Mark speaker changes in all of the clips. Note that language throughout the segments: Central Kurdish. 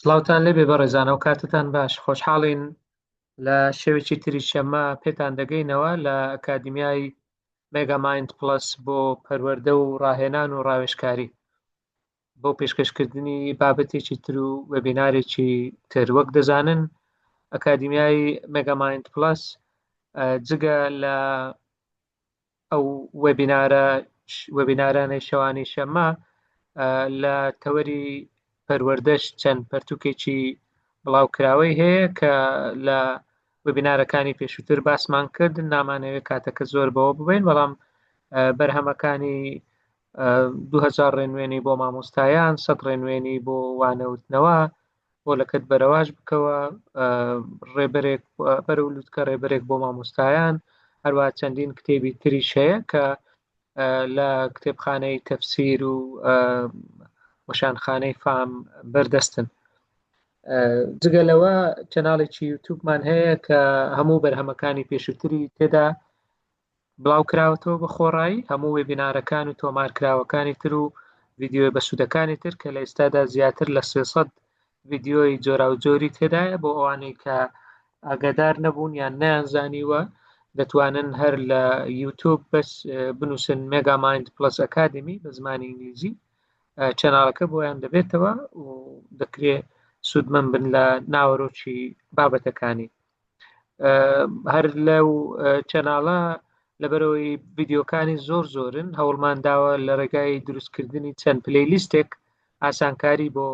Speaker 1: سڵاوتان لێبێ بەڕێزان ئەو کاتتان باش خۆشحاڵین لە شەوێکی تری شەممە پێتان دەگەینەوە لە ئەکادیمیای مێگامایند پڵەس بۆ پەروەردە و ڕاهێنان و ڕاوێژکاری بۆ پێشکەشکردنی بابەتێکی تر و وێبینارێکی تر. وەک دەزانن ئەکادیمیای مێگامایند پڵەس جگە لە ئەو وێبینارە وێبینارانەی شەوانی شەممە لە تەوەری پەروەردەش چەند پەرتوکێکی بڵاوکراوەی هەیە کە لە وێبینارەکانی پێشووتر باسمان کرد. نامانەوێت کاتەکە زۆر بەوە ببین، بەڵام بەرهەمەکانی 2000 ڕێنوێنی بۆ مامۆستایان، 100 ڕێنوێنی بۆ وانەوتنەوە، بۆ لەکەت بەرەواش بکەوە، ڕێبەرێک بەرەو لوتکە، ڕێبەرێک بۆ مامۆستایان، هەروە چەندین کتێبی تریش هەیە کە لە کتێبخانەی تەفسیر و وەشانخانەی فام بەردەستن. جگە لەوە چەناڵێکی یوتوبمان هەیە کە هەموو بەرهەمەکانی پێشووتری تێدا بڵاو کراوەتەوە بە خۆڕایی، هەموو وێبینارەکان و تۆمارکراوەکانی تر و ڤیدیۆی بەسوودەکانی تر کە لە ئێستادا زیاتر لە 300 ڤیدیۆی جۆراوجۆری تێدایە. بۆ ئەوانەی کە ئاگادار نەبوون یان نەیانزانیوە دەتوانن هەر لە یوتوب بەس بنووسن مێگا مایند پڵەس ئەکادمی بە زمانی ئینگلیزی، چەناڵەکە بۆیان دەبێتەوە و دەکرێت سوودمەند بن لە ناوەرۆکی بابەتەکانی. هەر لەو چەناڵە لەبەرەوەی ڤیددیوکانی زۆر زۆرن هەوڵمان داوە لە ڕێگای دروستکردنی چەند پلیلیستێک ئاسانکاری بۆ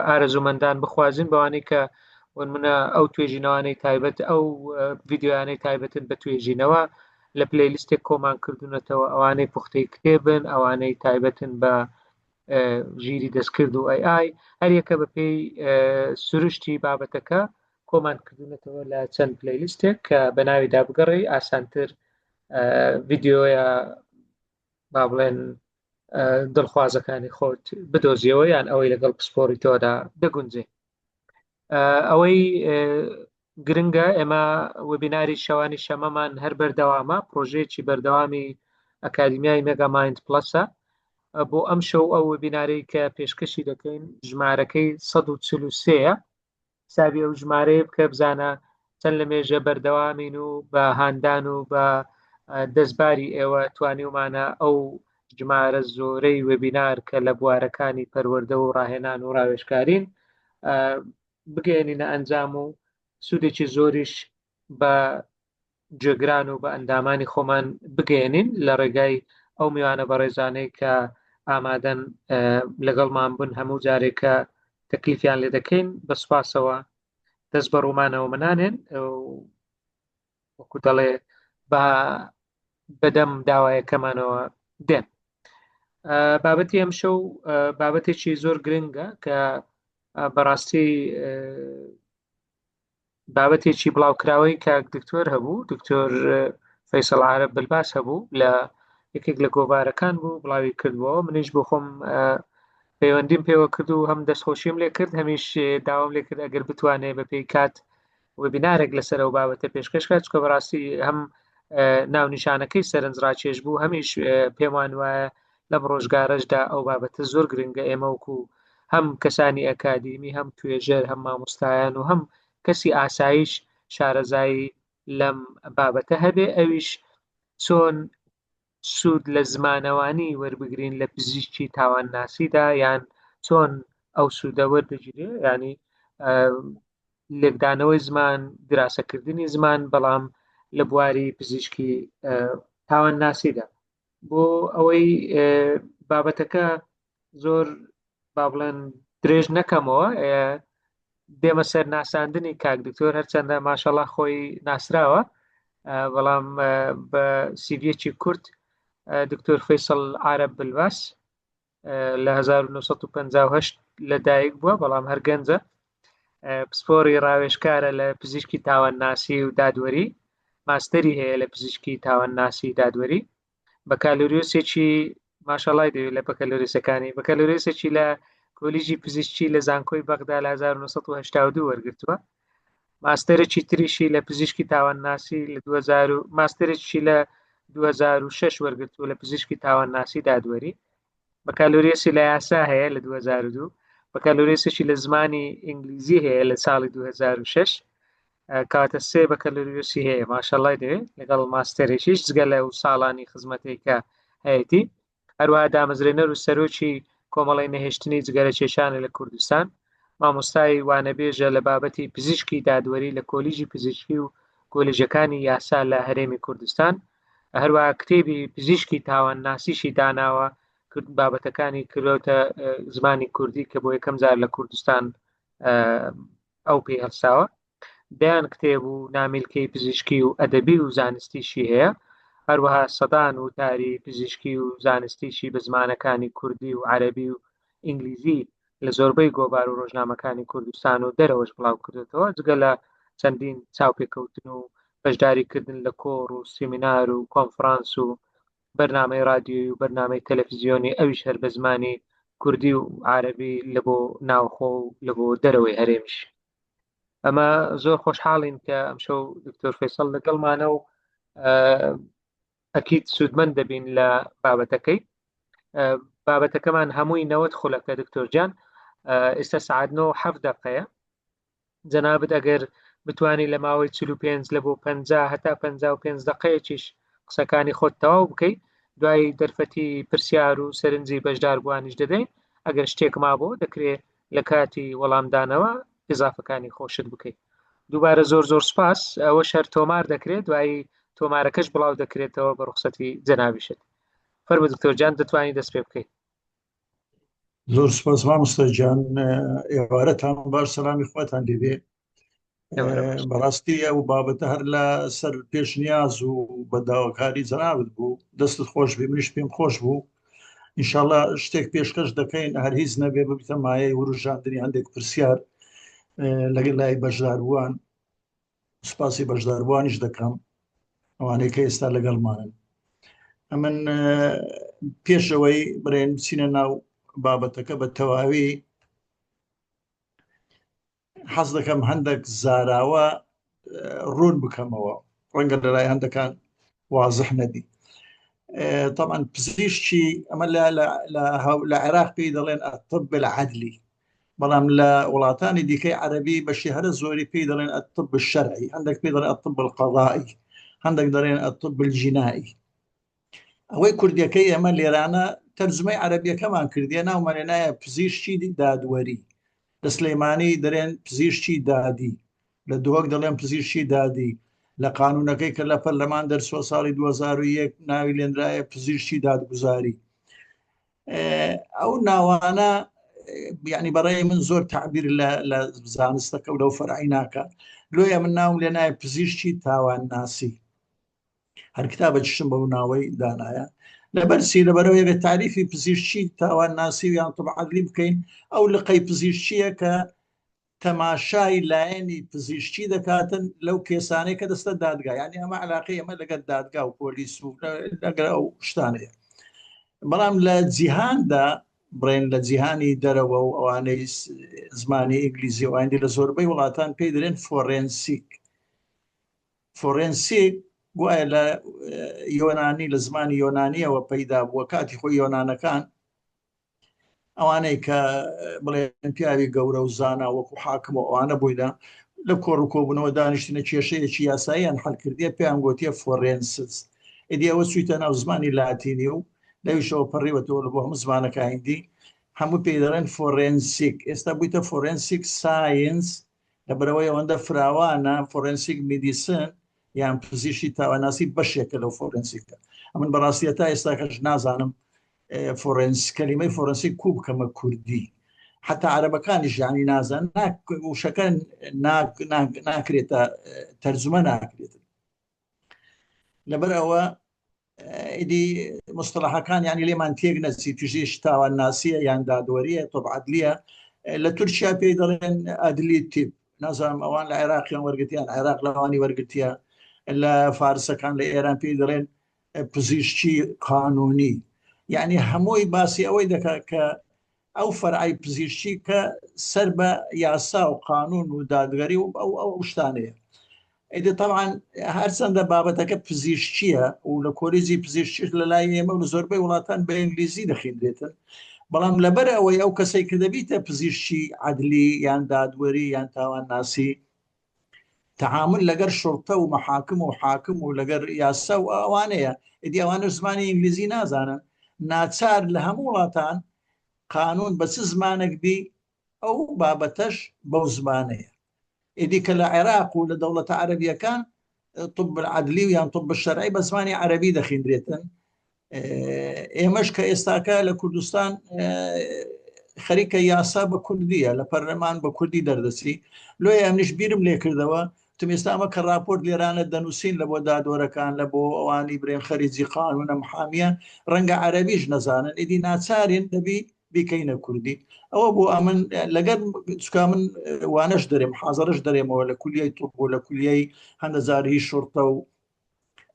Speaker 1: ئارەزومەندان بخوازین، بەوانەی کە منە ئەو توێژینەوانەی تایبەت ئەو ڤیددیوانەی تایبەتن بە توێژینەوە لە پلیلیستێک کۆمان کردوونەتەوە، ئەوانەی پوختەی کتێبن، ئەوانەی تایبەتن بە ژیری دەستکرد و ئەی ئای، هەریەکە بە پێی سروشتی بابەتەکە کۆمان کردوونەتەوە لە چەند پلیلیستێک کە بە ناویدا بگەڕێی ئاسانتر ڤیددیۆیە با بڵێن دڵخوازەکانی خۆت بدۆزیەوە یان ئەوەی لەگەڵ پسپۆری تۆدا دەگونجێ. ئەوەی گرنگە ئێمە وبیناری شەوانی شەمەمان هەر بەردەوامە، پرۆژەیەکی بەردەوامی ئەکادیمیای مێگامایند پلەسە. بۆ ئەم شەو ئەو وبینارەی کە پێشکەشی دەکەین ژمارەکەی 143 حسابی ئەو ژمارەیە بکە بزانە چەند لە مێژە بەردەوامین و بە هاندان و بە دەستباری ئێوە توانیومانە ئەو ژمارە زۆرەی وێبینار کە لە بوارەکانی پەروەردە و ڕاهێنان و ڕاوێژکارین بگەێنینە ئەنجام و سوودێکی زۆریش بە گوێگران و بە ئەندامانی خۆمان بگەێنین لە ڕێگای ئەو میوانە بەڕێزانەی کە ئامادەن لەگەڵمان بن هەموو جارێک کە تەکلیفیان لێ دەکەین. بە سوپاسەوە دەست بە ڕوومانەوە منانێن، وەکو دەڵێ بە بەدەم داوایەکەمانەوە دێن. بابەتی ئەم شەو بابەتێکی زۆر گرنگە کە بەڕاستی بابەتێکی بڵاوکراوەی کاک دکتۆر هەبوو، دکتۆر فەیسەڵ عارەب بلباس هەبوو، لە یەکێک لە گۆڤارەکان بوو بڵاوی کردبووەوە. منیش بۆ خۆم پەیوەندیم پێوە کرد و هەم دەستخۆشیم لێ کرد، هەمیش داوام لێ کرد ئەگەر بتوانێ بە پێی کات وێبینارێک لەسەر ئەو بابەتە پێشکەش کات، چونکە بەڕاستی هەم ناونیشانەکەی سەرنجڕاکێش بوو، هەمیش پێمان وایە لەم ڕۆژگارەشدا ئەو بابەتە زۆر گرنگە. ئێمە وەکو هەم کەسانی ئەکادیمی، هەم توێژەر، هەم مامۆستایان و هەم کەسی ئاسایش شارەزایی لەم بابەتە هەبێ، ئەویش چۆن سوود لە زمانەوانی وەربگرین لە پزیشکی تاوانناسیدا، یان چۆن ئەو سوودە وەربگیرێ، ینی لێکدانەوەی زمان، دراسەکردنی زمان، بەڵام لە بواری پزیشکی تاوانناسیدا. بۆ ئەوەی بابەتەکە زۆر با بڵێن درێژ نەکەمەوە دێمە سەر ناساندنی کاک دکتۆر. هەرچەندە ماشەڵا خۆی ناسراوە، بەڵام بە سیڤیەکی کورت دکتۆر فەیسەڵ عارەب بلباس لە 1958 لە دایک بووە، بەڵام هەر گەنجە. پسپۆری ڕاوێژکارە لە پزیشکی تاوانناسی و دادوەری، ماستەری هەیە لە پزیشکی تاوانناسی دادوەری، بەکالۆریۆسێکی ماشەڵای دەوێت لە بەکالۆریسەکانی، بەکالۆریۆسێکی لە کۆلیژی پزیشکی لە زانکۆی بەغدا لە 1982 وەرگرتووە. ماستەرێکی تریشی لە پزیشکی تاوانناسی لە 2000 ماستەرێکی لە 2006 وەرگرتووە لە پزیشکی تاوانناسی دادوەری. بەکالۆریۆسی لە یاسا هەیە لە 2002. بەکالۆریۆسێکی لە زمانی ئینگلیزی هەیە لە ساڵی 2006 کاتە سێ بەکالۆریۆسی هەیە ماشەڵای دەوێت لەگەڵ ماستەرێکیش جگە لە ساڵانی خزمەتێک کە هەیەی هەروەها دامەزرێنەر و سەرۆکی کۆمەڵی نەهێشتنی جگەرە کێشانە لە کوردستان مامۆستای وانەبێژە لە بابەتی پزیشکی دادوەری لە کۆلیژی پزیشکی و کۆلیژەکانی یاسا لە هەرێمی کوردستان هەروەها کتێبی پزیشکی تاوانناسیشی داناوە بابەتەکانی کردوتە زمانی کوردی کە بۆ یەکەم جار لە کوردستان ئەو پێی هەڵساوە دەیان کتێب و نامیلکەی پزیشکی و ئەدەبی و زانستیشی هەیە هەروەها سەدان وتاری پزیشکی و زانستیشی بە زمانەکانی کوردی و عەرەبی و ئینگلیزی لە زۆربەی گۆڤار و ڕۆژنامەکانی کوردستان و دەرەوەش بڵاو کردێتەوە جگە لە چەندین چاوپێکەوتن و بەشداریکردن لە کۆڕ و سیمینار و کۆنفرانس و بەرنامەی ڕادیۆی و بەرنامەی تەلەفزیۆنی ئەویش هەر بە زمانی کوردی و عربی لە بۆ ناوخۆ و لە بۆ دەرەوەی هەرێمیش ئەمە زۆر خۆشحاڵین کە ئەمشەو دکتۆر فەیسەڵ لەگەڵمانە و ئەکید سوودمەند دەبین لە بابەتەکەی بابەتەکەمان هەمووی 90 خولەکە دکتۆر جان ئێستا سعات 9 هەفت دقەیە جەنابت ئەگەر بتانی لە ماوەی 45 لە بۆ 50 هەتا 55 دقەیەکیش قسەکانی خۆت تەواو بکەیت دوای دەرفەتی پرسیار و سەرنجی بەشداربووانیش دەدەین ئەگەر شتێک مابوو دەکرێت لە کاتی وەڵامدانەوە ئیزافەکانی خۆشت بکەیت دووبارە زۆر زۆر سپاس ئەوە شەر تۆمار دەکرێت دوایی تۆمارەکەش بڵاو دەکرێتەوە بە ڕوخسەتی جەنابیشت فەرموو دکتۆر جان دەتوانی دەست پێ بکەیت
Speaker 2: زۆر سپاس مامۆستا گیان ئێوارەتان باش سەلامی خواتان لێبێ بەڕاستی ئەو بابەتە هەر لە سەر پێشنیاز و بە داواکاری جەنابت بوو دەستت خۆش بێ منیش پێم خۆش بوو ئینشاءاللە شتێک پێشکەش دەکەین هەر هیچ نەبێ ببیتە مایەی وروژاندنی هەندێک پرسیار لەگەڵ لای بەشداربووان سپاسی بەشداربووانیش دەکەم ئەوانەی کە ئێستا لەگەڵمانن ئەمن پێشەوەی برێن بچینە ناو بابەتەکە بە تەواوی حەز دەکەم هەندێک زاراوە ڕوون بکەمەوە ڕەنگە لە لای هەندەکان وازح نەبی طبعا پزیشکی ئەمە لە عێراق پێی دەڵێن الطب العدلی بەڵام لە وڵاتانی دیکەی عەربی بەشی هەرە زۆری پێی دەڵێن الطب الشرعی هەندێک پێی دەڵێن الطب القضائی هەندێک دەڵێن الطب الجنائی ئەوەی کوردیەکەی ئێمە لێرانە تەرجمەی عەرەبیەکەمان کردیە ناومانێ نایە پزیشکی دادوەری لە سلەیمانی دەرێن پزیشکی دادی لە دهۆک دەڵێن پزیشکی دادی لە قانونەکەی کە لە پەرلەمان دەرچوە ساڵی 2001 ناوی لێنرایە پزیشکی دادگوزاری ئەو ناوانە یعنی بەڕێ من زۆر تعبیر لە زانستەکە و لەو فەرعی ناکە لۆیە من ناوم لێ نایە پزیشکی تاوانناسی هەر کتابەکیشم بەو ناوەی دانایە لەبەر چی لەبەرەوە یەگە تاریفی پزیشکی تاوان ناسی و یان طب عدلی بکەین ئەو لقەی پزیشکیە کە تەماشای لایەنی پزیشکی دەکاتن لەو کێسانەی کە دەستە دادگا یعنی ئەمە علاقەی ئەمە لەگەر دادگا و پۆلیس و لەگەر ئەو شتانەیە بەڵام لە جیهاندا بڵێن لە جیهانی دەرەوە و ئەوانەی زمانی ئینگلیزی و ئایندی لە زۆربەی وڵاتان پێی دەرێن forensic forensic گوایە لە یۆنانی لە زمانی یۆنانیەوە پەیدا بووە کاتی خۆی یۆنانەکان ئەوانەی کە بڵێن پیاوی گەورە و زانا وەکو حاکم و ئەوانە بووینە لە کۆڕ و کۆبوونەوە دانیشتنە کێشەیەکی یاساییان حل کردیە پێیان گوتیە forensis ئیدی ئەوە چوویتە ناو زمانی لاتینی و لەویشەوە پەڕیوەتەوە لە بۆ هەموو زمانەکە هیندی هەموو پێی دەڵێن forensic ئێستا بوویتە forensic science لەبەرئەوەی ئەوەندە فراوانە forensic medicine یان پزیشکی تاوانناسی بەشێکە لەو forensic ە ئەمن بەڕاستیە تا ئێستاکەش نازانم forens کەلیمەی forensic کو بکەمە کوردی حتا عەرەبەکانیش یانی نازان وشەکە ناکرێتە تەرجمە ناکرێت لەبەر ئەوە ئیدی مستەڵەحەکان یانی لێمان تێک نەچی پزیشک تاوان ناسیە یان دادوەریە طب عدلیە لە تورکیا پێی دەڵێن adli tip نازانم ئەوان لە عێراقیان وەرگتیان عێراق لەوانی وەرگتیە لە فارسەکان لە ئێران پێی دەڵێن پزیشکی قانونی یعنی هەمووی باسی ئەوەی دەکات کە ئەو فەرعی پزیشکی کە سەر بە یاسا و قانون و دادگەری و ئەو ئەو شتانەیە ئیدی تەبعەن هەرچەندە بابەتەکە پزیشکییە و لە کۆلیجی پزیشکیش لە لای ئێمە و لە زۆربەی وڵاتان بە ئینگلیزی دەخیندرێتن. بەڵام لەبەر ئەوەی ئەو کەسەی کە دەبیتە پزیشکی عەدلی یان دادوەری یان تاوانناسی تعامل لەگەر شرطە و محاکم و حاکم و لەگەر یاسا و ئەوانەیە، ئیدی ئەوانەش زمانی ئینگلیزی نازانن، ناچار لە هەموو وڵاتان قانون بە چ زمانێک بی ئەو بابەتەش بەو زمانەیە. ئیدی کە لە عێراق و لە دەوڵەتە عەرەبیەکان طب العدلی و یان طب الشرعی بە زمانی عەرەبی دەخیندرێتن. ئێمەش کە ئێستاکە لە کوردستان خەریکە یاسا بە کوردیە لە پەرلەمان بە کوردی دەردەچی، لۆیە ئەمنیش بیرم لێ کردەوە تم ئێستا ئەمە کە راپۆرت لێرانە دەنووسین لە بۆ دادوەرەکان لە بۆ ئەوانی برێن خەریجی قانونە محامیە ڕەنگە عەرەبیش نەزانن، ئیدی ناچارین دەبی بیکەینە کوردی. ئەوە بۆ ئەمن لەگەر چکا من وانەش دەرێم حازرش دەرێمەوە لە کولیای طب و لە کولیای هەندەجاری شورتە و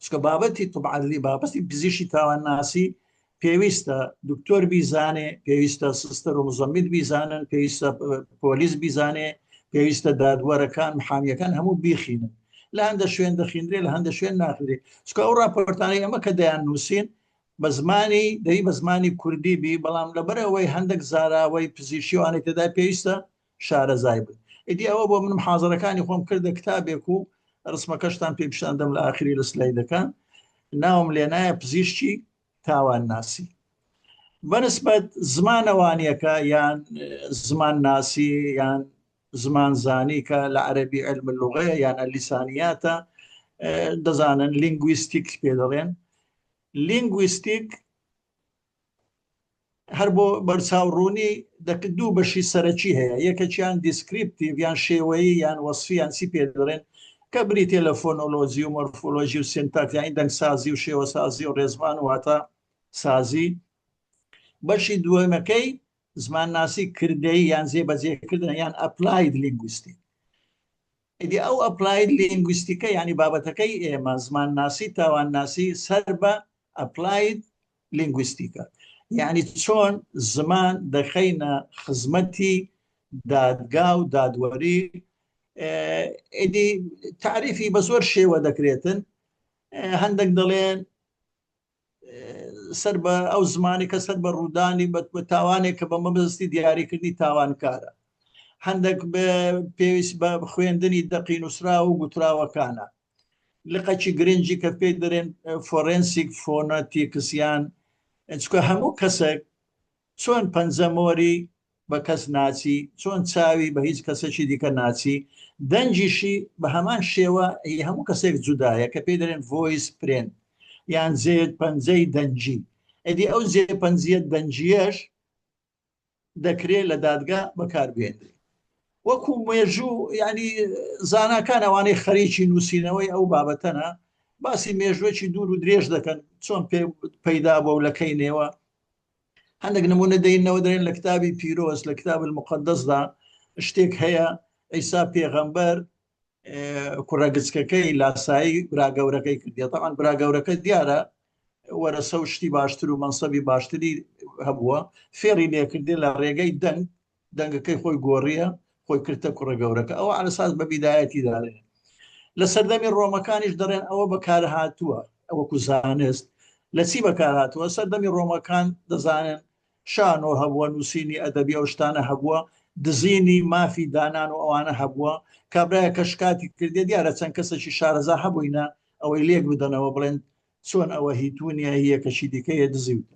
Speaker 2: چکە بابەتی طب عدلی بابەتی پزیشکی تاوانناسی پێویستە دکتۆر بیزانێ، پێویستە سستەر و مزەمیت بیزانن، پێویستە پۆلیس بیزانێ، پێویستە دادوەرەکان محامیەکان هەموو بیخینن. لە هەندە شوێن دەخیندرێ، لە هەندە شوێن ناخرێ. چکە ئەو راپۆرتانەی ئەمە کە دەیان نووسین بە زمانی دەی بە زمانی کوردی بی، بەڵام لەبەرئەوەی هەندێک زاراوەی پزیشکی وانەی تێدا پێویستە شارەزای بن. ئیدی ئەوە بۆ منم حازرەکانی خۆم کردە کتابێک و ڕسمەکەشتان پێ پیشان دەم لە ئاخری لە سلایدەکان. ناوم لێنایە پزیشکی تاوانناسی. بەنسبەت زمانەوانیەکە یان زمانناسی یان زمانزانی کە لە عەرەبی علم اللغەیە یان ئەلیسانیاتە دەزانن لینگویستیک پێ دەڵێن. لینگویستیک هەر بۆ بەرچاوڕوونی دەکرد دوو بەشی سەرەکی هەیە، یەکەکیان descriptive یان شێوەیی یان وەسفی یان چی پێ دەڵێن کە بریتە لە فۆنۆلۆجی و مۆرفۆلۆژی و syntax یانی دەنگسازی و شێوەسازی و ڕێزمان و واتا سازی. بەشی دووەمەکەی زمانناسی کردەیی یان جێبەجێکردن یان applied linguistic. ئیدی ئەو applied linguistic ە یانی بابەتەکەی ئێمە زمانناسی تاوانناسی سەر بە applied linguistic ە، یعنی چۆن زمان دەخەینە خزمەتی دادگا و دادوەری. ئیدی تاریفی بە زۆر شێوە دەکرێتن. هەندێک دەڵێن سەر بە ئەو زمانی کە سەر بە ڕوودانی بە تاوانێک کە بە مەبەستی دیاریکردنی تاوانکارە، هەندێک پێویست بە خوێندنی دەقی نووسرا و گوتراوەکانە. لقەکی گرنگی کە پێی دەرێن forensic phonetics یان چکە هەموو کەسێک چۆن پەنجەمۆری بە کەس ناچی، چۆن چاوی بە هیچ کەسێکی دیکە ناچی، دەنگیشی بە هەمان شێوە هی هەموو کەسێک جودایە کە پێی دەرێن voice print یان جێ پەنجەی دەنگی. ئەدی ئەو جێ پەنجیە دەنگیەش دەکرێت لە دادگا بەکاربێنرێت. وەکو مێژوو ینی زاناکان ئەوانەی خەریکی نووسینەوەی ئەو بابەتەنە باسی مێژوەکی دوور و درێژ دەکەن چۆن پەیدا بووە و لە کەی نێوە. هەندێک نمونە دەینەوە دەرێن لە کتابی پیرۆز لە کتاب المقدسدا شتێک هەیە ئەیسا پێغەمبەر کوڕە گچکەکەی لاسایی براگەورەکەی کردیە. تەعاان براگەورەکە دیارە وەرەسە و شتی باشتر و مەنسەبی باشتری هەبووە، فێری لێکردێ لە ڕێگەی دەنگ، دەنگەکەی خۆی گۆڕیە، خۆی کردە کوڕە گەورەکە. ئەوە عەلەساس بە بیدایەتی دارێن. لە سەردەمی ڕۆمەکانیش دەڵێن ئەوە بەکارهاتووە وەکو زانست. لە چی بەکارهاتووە؟ سەردەمی ڕۆمەکان دەزانن شانۆ هەبووە، نووسینی ئەدەبی ئەو شتانە هەبووە، دزینی مافی دانان و ئەوانە هەبووە. کابرایە کە شکاتی کردێ دیارە چەند کەسێکی شارەزا هەبووینە ئەوەی لێک بدەنەوە بڵێن چۆن ئەوە هی تو نییە هی یەکەکی دیکەیە دزیوتە.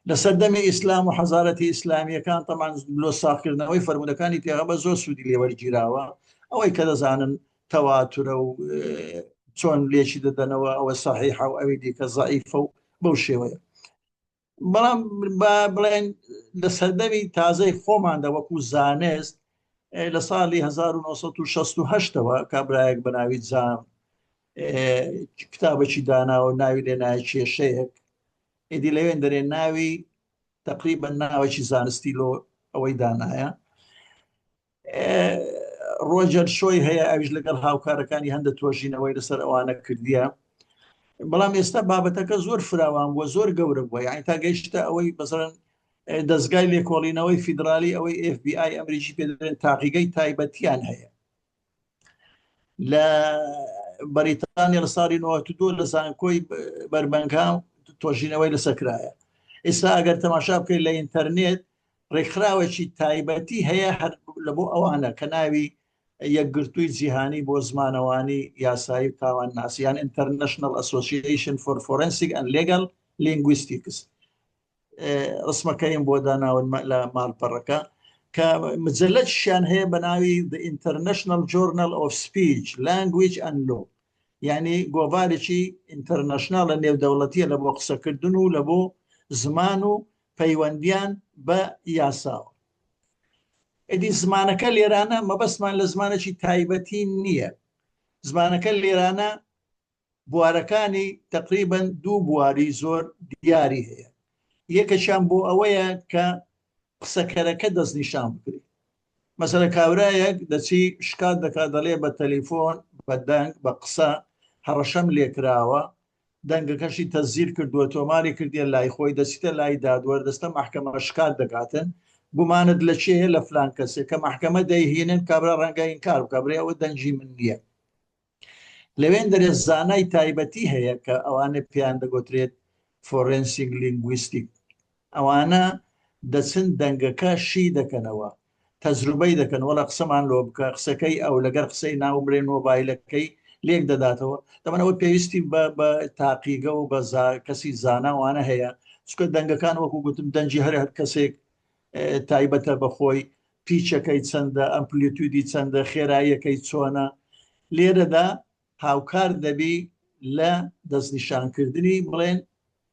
Speaker 2: لە سەردەمی ئیسلام و حەزارەتی ئیسلامیەکان تەمان لۆ ساخکردنەوەی فەرموودەکانی پێغەمبەر زۆر سوودی لێوەرگیراوە. ئەوەی کە دەزانن تەواتورە و چۆن لێکی دەدەنەوە ئەوە سەحیحە و ئەوی دیکە زەعیفە و بەو شێوەیە. بەڵام با بڵێن لە سەردەمی تازەی خۆماندا وەکو زانست لە ساڵی 1968ەوە کابرایەک بە ناوی جام کتابێکی داناوە ناوی لێنایە کێشەیەک. ئیدی لەوێن دەرێ ناوی تقریبا ناوێکی زانستی لۆ ئەوەی دانایە. ڕۆجەر شۆی هەیە ئەویش لەگەڵ هاوکارەکانی هەندە تۆژینەوەی لەسەر ئەوانە کردیە. بەڵام ئێستا بابەتەکە زۆر فراوان بووە، زۆر گەورە بووە، یعنی تا گەیشتە ئەوەی بەسەرەن دەستگای لێکۆڵینەوەی فیدرالی ئەوەی FBI ئەمریکی پێ دەڵێن تاقیگەی تایبەتیان هەیە لە بەریتانیا لە ساڵی 92 لە زانکۆی بەربەنگهام تۆژینەوەی لەسەر کرایە. ئێستا ئەگەر تەماشا بکەیت لە ئینتەرنێت ڕێکخراوێکی تایبەتی هەیە هەر لە بۆ ئەوانە کە ناوی یەکگرتووی جیهانی بۆ زمانەوانی یاسایی و تاوانناسی یان International Association for Forensic and Legal Linguistics ڕسمەکەیم بۆ داناون لە ماڵپەڕەکە کە مجلەتشیان هەیە بە ناوی The International Journal of Speech, Language and Law یعنی گۆڤارێکی ئینتەرنەشناڵە نێودەوڵەتیە لە بۆ قسەکردن و لە بۆ زمان و پەیوەندیان بە یاساوە ئیدی زمانەکە لێرانە مەبەستمان لە زمانێکی تایبەتی نییە زمانەکە لێرانە بوارەکانی تەقریبەن دوو بواری زۆر دیاری هەیە یەکەشیان بۆ ئەوەیە کە قسەکەرەکە دەستنیشان بکرێت مەسەلە کاورایەک دەچی شکات دەکات دەڵێ بە تەلیفۆن بە دەنگ بە قسە هەڕەشەم لێکراوە دەنگەکەشی تەزیر کردووە تۆماری کردیە لای خۆی دەچیتە لای دادوەر دەستە محکەمە شکات دەکاتن گومانت لە چێ لە فلان کەسێک کە محکەمە دەیهینن کابرا ڕەنگە ئینکار بکە برێ ئەوە دەنگی من نییە لەوێندەرێ زانای تایبەتی هەیە کە ئەوانە پێیان دەگوترێت forensic linguistic ئەوانە دەچن دەنگەکە شی دەکەنەوە تەجروبەی دەکەن وەڵا قسەمان لۆ بکە قسەکەی ئەو لەگەر قسەی ناو برێن مۆبایلەکەی لێک دەداتەوە دەمەنەوە پێویستی بە بە تاقیگە و بە کەسی زاناوانە هەیە چکە دەنگەکان وەکو گوتم دەنگی هەر هەر کەسێک تایبەتە بەخۆی پیچەکەی چەندە amplitude ی چەندە خێراییەکەی چۆنە لێرەدا هاوکار دەبی لە دەستنیشانکردنی بڵێن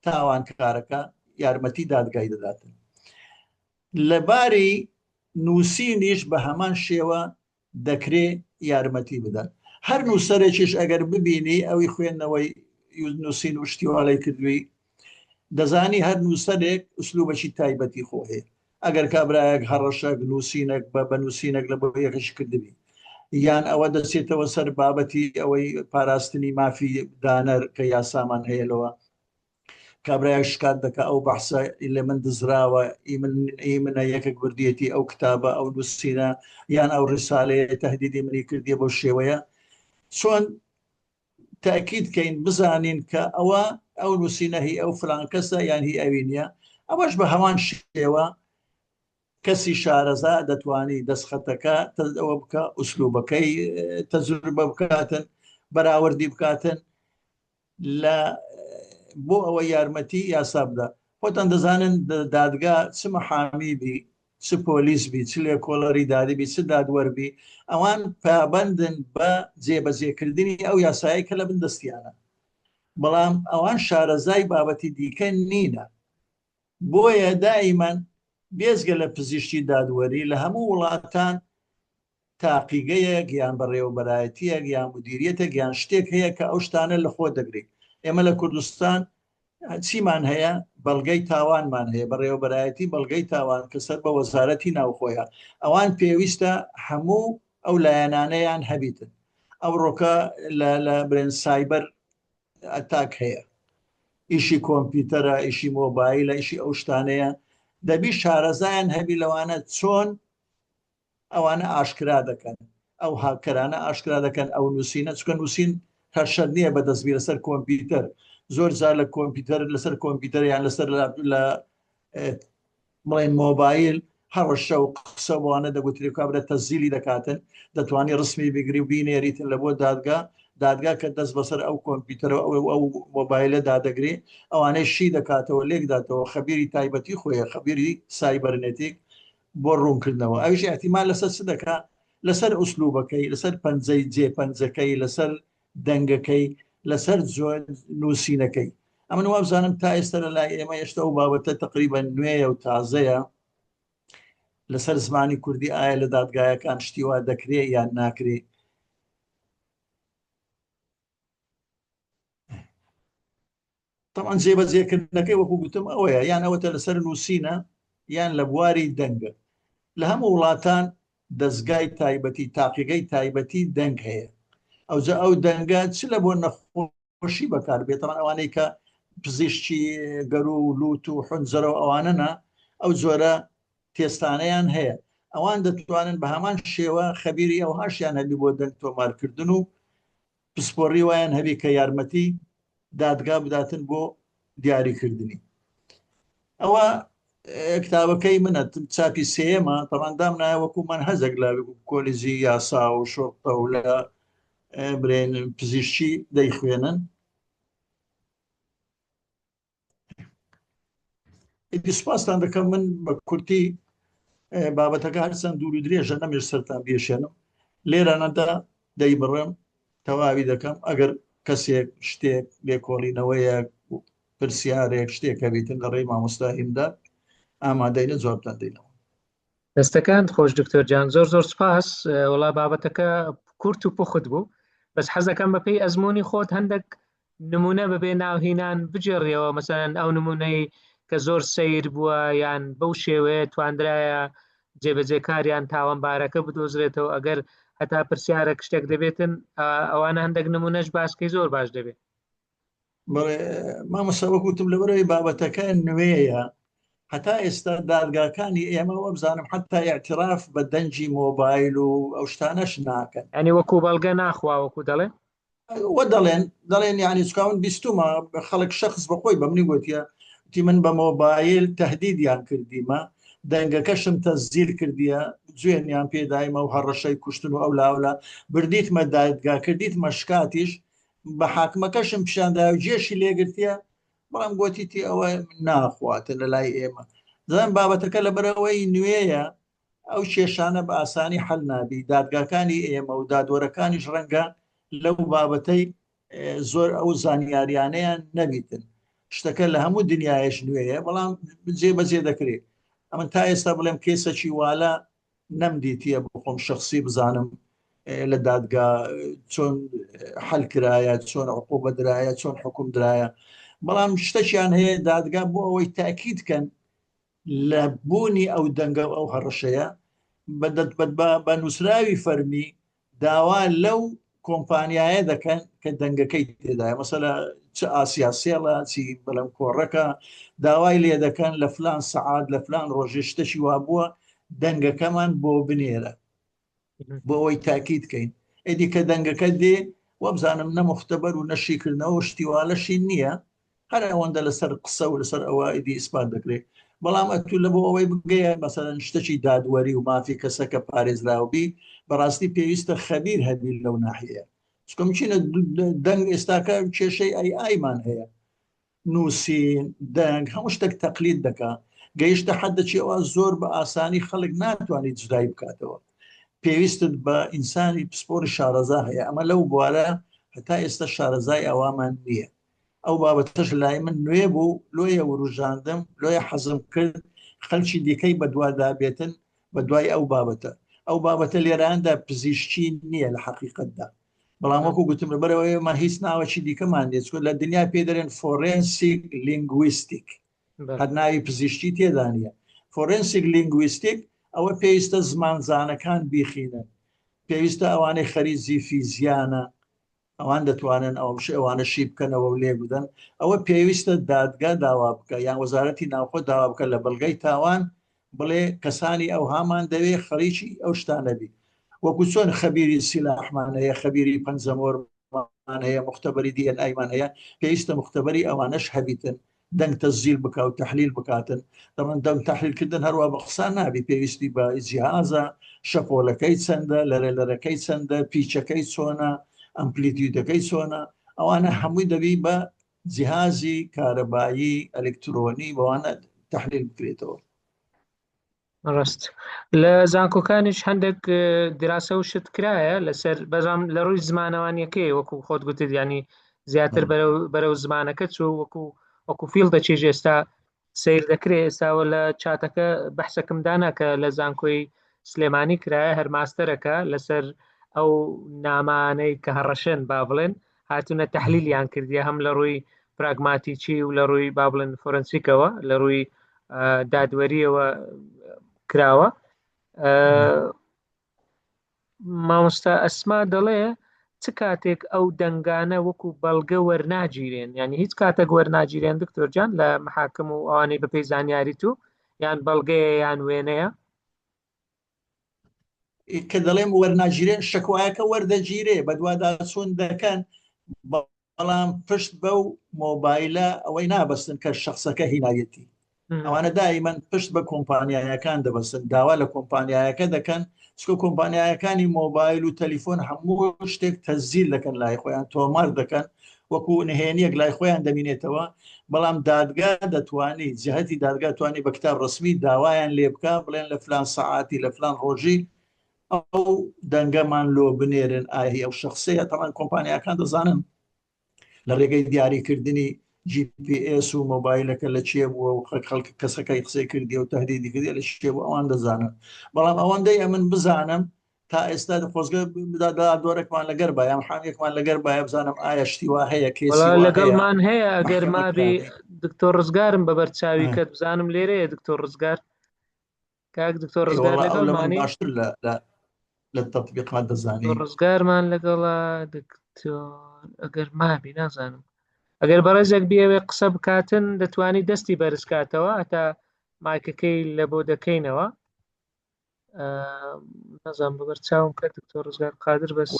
Speaker 2: تاوانکارەکە یارمەتی دادگای دەداتن لەباری نووسینیش بە هەمان شێوە دەکرێ یارمەتی بدەن هەر نووسەرێکیش ئەگەر ببینی ئەوی خوێندنەوەی نووسین و شتی والای کردووی دەزانی هەر نووسەرێک ئوسلوبەکی تایبەتی خۆ هەیە ئەگەر کابرایەک هەڕەشەک نووسینێک بە بە نووسینێک لە بۆ یەکەش کردبی یان ئەوە دەچێتەوە سەر بابەتی ئەوەی پاراستنی مافی دانەر کە یاسامان هەیە لەوە کابرایەک شکات دەکا ئەو بەحسە لە من دزراوە ئی من ئی منە یەکێک بردیەتی ئەو کتابە ئەو نووسینە یان ئەو ڕیسالەیە تهدیدی منی کردیە بەو شێوەیە چۆن تاکید کەین بزانین کە ئەوە ئەو نووسینە هی ئەو فلان کەسە یان هی ئەوی نییە ئەوەش بە هەمان شێوە کەسی شارەزا دەتوانی دەستخەتەکە ئەوە بکە ئوسلوبەکەی تەجروبە بکاتن بەراوردی بکاتن لە بۆ ئەوە یارمەتی یاسا بدا خۆتان دەزانن دادگا چ محامی بی چ پۆلیس بی چ لێکۆڵەری دادی بی چ دادوەر بی ئەوان پابندن بە جێبەجێکردنی ئەو یاسایی کە لە بن دەستیانە بەڵام ئەوان شارەزای بابەتی دیکە نینە بۆیە دائیمەن بێزگە لە پزیشتی دادوەری لە هەموو وڵاتان تاقیگەیەک یان بەڕێوەبەرایەتیەک یان مدیریەتێک یان شتێک هەیە کە ئەو شتانە لە خۆ دەگرێت ئێمە لە کوردستان چیمان هەیە بەڵگەی تاوانمان هەیە بەڕێوەبەرایەتی بەڵگەی تاوان کە سەر بە وەزارەتی ناوخۆیە ئەوان پێویستە هەموو ئەو لایەنانەیان هەبیتن ئەوڕۆکە لە برێن cyber attack هەیە ئیشی کۆمپیوتەرە ئیشی مۆبایلە ئیشی ئەو شتانەیە دەبی شارەزایان هەبی لەوانە چۆن ئەوانە ئاشکرا دەکەن ئەو هاککەرانە ئاشکرا دەکەن ئەو نووسینە چکە نووسین هەر شەر نییە بە دەستبی لەسەر کۆمپیوتەر زۆر جار لە کۆمپیوتەر لەسەر کۆمپیوتەر یان لەسەر لە بڵێن مۆبایل هەڕەشە و قسە وانە دەگوترێ کابرا تەزیلی دەکاتن دەتوانی ڕسمی بگری و بینێریتن لە بۆ دادگا دادگا کە دەست بەسەر ئەو کۆمپیوتەر ئەو ئەو مۆبایلە دادەگرێ ئەوانەی شی دەکاتەوە لێکداتەوە خەبیری تایبەتی خۆیە خەبیری cybernetic بۆ ڕوونکردنەوە ئەویش ئیعتیماد لەسەر چ دەکا لەسەر ئوسلوبەکەی لەسەر پەنجەی جێ پەنجەکەی لەسەر دەنگەکەی لەسەر نووسینەکەی ئەمن وابزانم تا ئێستا لە لای ئێمە هێشتا ئەو بابەتە تقریبا نوێیە و تازەیە لەسەر زمانی کوردی ئایا لە دادگایەکان شتی وا دەکرێ یان ناکرێ تەبعەن جێبەجێکردنەکەی وەکو گوتم ئەوەیە یان ئەوەتە لەسەر نووسینە یان لە بواری دەنگە لە هەموو وڵاتان دەستگای تایبەتی تاقیگەی تایبەتی دەنگ هەیە ئەوجا ئەو دەنگە چ لە بۆ نەخۆشی بەکاربێت تەبعەن ئەوانەی کە پزیشکی گەرو و لوت و حنجرە و ئەوانەنا ئەو جۆرە تێستانەیان هەیە ئەوان دەتوانن بە هەمان شێوە خەبیری ئەوهاشیان هەبی بۆ دەنگ تۆمارکردن و پسپۆڕی وایان هەبی کە یارمەتی دادگا بداتن بۆ دیاریکردنی. ئەوە کتابەکەی منە چاپی سێیەمە تەمان دامنایە وەکو من هەزێک لە کۆلیزی یاسا و شۆڕتە و لە برێن پزیشکی دەیخوێنن. ئیدی سوپاستان دەکەم من بە کورتی بابەتەکە هەرچەند دوور و درێژە نەمێش سەرتان بێشێنم لێرانەدا دەیبڕم تەواوی دەکەم ئەگەر کەسێک شتێک لێکۆڵینەوەیەک پرسیارێک شتێک هەبیتن لە ڕێی مامۆستا هیمداد ئامادەینە جوابتان دەینەوە.
Speaker 1: دەستەکانت خۆش دکتۆر جان زۆر زۆر سپاس وڵا بابەتەکە کورت و پوخت بوو بەس حەزەکەم بەپێی ئەزمموی خۆت هەندێک نمونە بەبێ ناوهینان بگێڕیەوە مەسەلەن ئەو نمونەی کە زۆر سەیر بووە یان بەو شێوەیە تواندرایە جێبەجێکاریان تاوانبارەکە بدۆزرێتەوە ئەگەر هەتا پرسیارێک شتێک دەبێتن ئەوانە هەندێک نمونەش باسکەی زۆر باش دەبێت.
Speaker 2: بەڵێ مامۆستا وەک وتم لەبەرەوەی بابەتەکە نوێیە هەتا ئێستا دادگاکانی ئێمە وەبزانم حتا اعتراف بە دەنگی مۆبایل و ئەو شتانەش ناکەن.
Speaker 1: یانی وەکو بەڵگە ناخوا وەکو دەڵێن؟
Speaker 2: وە دەڵێن دەڵێن یعنی چکا من بیستومە خەڵک شخص بە خۆی بە منی گوتیە وتی من بە مۆبایل تهدیدیان کردیمە دەنگەکەشم تەسجیل کردیە جوێنیان پێدایمە و هەڕەشەی کوشتن و ئەو لاولا بردیتمە دادگا کردیتمە شکاتیش بە حاکمەکەشم پیشاندای و جێشی لێگرتیە بەڵام گۆتیتی ئەوە ناخواتە لە لای ئێمە دەڵێن بابەتەکە لەبەرەوەی نوێیە ئەو کێشانە بە ئاسانی حەل نابی، دادگاکانی ئێمە و دادوەرەکانیش ڕەنگە لەو بابەتەی زۆر ئەو زانیاریانەیان نەبیتن. شتەکە لە هەموو دنیایش نوێیە، بەڵام جێ بەجێ دەکرێت. ئەمن تا ئێستا بڵێم کەیسەکی والە نەمدیتیە بخۆم شخصی بزانم لە دادگا چۆن حەل کرایە، چۆن عقوبە درایە، چۆن حکوم درایە. بەڵام شتەکیان هەیە دادگا بۆ ئەوەی تاکید کەن لە بوونی ئەو دەنگە و ئەو هەڕەشەیە بە نووسراوی فەرمی داوا لەو کۆمپانیایە دەکەن کە دەنگەکەی تێدایە مەسەلە چ ئاسیا سێڵە چی بەلەم کۆڕەکە داوای لێ دەکەن لە فلان سەعات لە فلان ڕۆژێ شتەکی وابووە دەنگەکەمان بۆ بنێرە بۆ ئەوەی تاکید کەین ئیدی کە دەنگەکە دێ وابزانم نە مختبەر و نە شیکردنەوە و شتی وا لەشی نییە هەر ئەوەندە لەسەر قسە و لەسەر ئەوە ئیدی ئیسپات دەکرێت بەڵام ئەتوو لە بۆ ئەوەی بگەیە مەسەلەن شتەکی دادوەری و مافی کەسەکە پارێزراو بی بەڕاستی پێویستە خەبیر هەبی لەو ناحیەیە چونکە مچینە دەنگ ئێستاکە کێشەی ئەی ئایمان هەیە نووسین، دەنگ، هەموو شتێک تەقلید دەکا، گەیشتە حەدەکی ئەوە زۆر بە ئاسانی خەڵک ناتوانێت جودای بکاتەوە. پێویستت بە ئینسانی پسپۆری شارەزا هەیە، ئەمە لەو بوارە هەتا ئێستا شارەزای ئەوامان نییە. ئەو بابەتەش لای من نوێ بوو، لۆیە وروژاندم، لۆیە حەزم کرد خەلکی دیکەی بەدوادا بێتن بەدوای ئەو بابەتە. ئەو بابەتە لێراندا پزیشکی نییە لە حەقیقەتدا. بەڵام وەکو گوتم لەبەرەوە ئێمە هیچ ناوەکی دیکەمان نیە چونکە لە دنیا پێ دەرێن forensic linguistic هەر ناوی پزیشکی تێدا نییە forensic linguistic ئەوە پێویستە زمانزانەکان بیخینن پێویستە ئەوانەی خەریجی فیزیانە ئەوان دەتوانن ئەو ئەوانە شی بکەنەوە و لێ بدەن ئەوە پێویستە دادگا داوا بکە یان وەزارەتی ناوخۆ داوا بکە لە بەڵگەی تاوان بڵێ کەسانی ئەوهامان دەوێ خەریکی ئەو شتانە بی وەکو چۆن خەبیری سیلاحمان هەیە خەبیری پەنجەمۆرمان هەیە مختبەری دی ئێن ئایمان هەیە پێویستە مختبەری ئەوانەش هەبیتن دەنگ تەسجیل بکا و تحلیل بکاتن دەڵێن دەنگ تحلیلکردن هەروە بە قسە نابی پێویستی بە جیهازە شەپۆلەکەی چەندە لەرە لەرەکەی چەندە پیچەکەی چۆنە amplitude ەکەی چۆنە ئەوانە هەمووی دەبی بە جیهازی کارەبایی ئەلکترۆنی بەوانە تحلیل بکرێتەوە.
Speaker 1: ڕاست لە زانکۆکانیش هەندێک دراسە و شت کرایە لەسەر بەزام لە ڕووی زمانەوانیەکەی وەکو خۆت گوتت ینی زیاتر بەرەو بەرەو زمانەکە چوو وەکو وەکو field دەچێژ ئێستا سیر دەکرێت ئێستاوە لە چاتەکە بەحسەکەم دانا کە لە زانکۆی سلێمانی کرایە هەر ماستەرەکە لەسەر ئەو نامانەی کە هەڕەشەن با بڵێن هاتوونە تەحلیلیان کردیە هەم لە ڕووی پراگماتیکی و لە ڕووی با بڵێن forensic ەوە لە ڕووی دادوەریەوە کراوە مامۆستا ئەسما دەڵێ چ کاتێک ئەو دەنگانە وەکو بەڵگە وەرناگیرێن یعنی هیچ کاتێک وەرناگیرێن دکتۆر جان لە محاکم و ئەوانەی بەپێی زانیاری تو یان بەڵگەیە یان وێنەیە
Speaker 2: کە دەڵێم وەرناگیرێن شەکوایەکە وەردەگیرێ بەدواداچوون دەکەن بەڵام پشت بەو مۆبایلە ئەوەی نابەستن کە شخصەکە هینایەتی. ئەوانە دائیمەن پشت بە کۆمپانیایەکان دەبەستن، داوا لە کۆمپانیایەکە دەکەن، چونکە کۆمپانیایەکانی مۆبایل و تەلیفۆن هەموو شتێک تەسجیل دەکەن لای خۆیان، تۆمار دەکەن، وەکو نهێنیەک لای خۆیان دەمینێتەوە، بەڵام دادگا دەتوانی، جهتی دادگا توانی بە کتاب ڕەسمی داوایان لێ بکا، بڵێن لە فلان سەعاتی لە فلان ڕۆژی ئەو دەنگەمان لۆ بنێرن، ئایا هی ئەو شەخسەیە؟ تەبعەن کۆمپانیاکان دەزانن لە ڕێگەی دیاریکردنی GPS و مۆبایلەکە لە چێ بووە و خەڵک کەسەکەی قسەی کردی و تهدیدی کردی لە چێ بوو ئەوان دەزانن بەڵام ئەوەندەی ئەمن بزانم تا ئێستا خۆزگە دۆرەکمان لەگەر با یان حامێکمان لەگەر باە بزانم ئایا شتی وا هەیە کەسی
Speaker 1: لەگەڵمان هەیە ئەگەر مابی دکتۆر ڕزگارم بە بەرچاوی کەت بزانم لێرەیە دکتۆر ڕزگار کاک دکتۆر ڕزگار لەگەڵمانی
Speaker 2: باشتر لە لە تەطبیقات دەزانی
Speaker 1: ڕزگارمان لەگەڵە دکتۆر ئەگەر مابی نازانم ئەگەر بەڕێزێک بیەوێ قسە بکاتن دەتوانی دەستی بەرزکاتەوە هەتا مایکەکەی لە بۆ دەکەینەوە نازانم بەبەر چاوم کە دکتۆر ڕزگار قادر بەس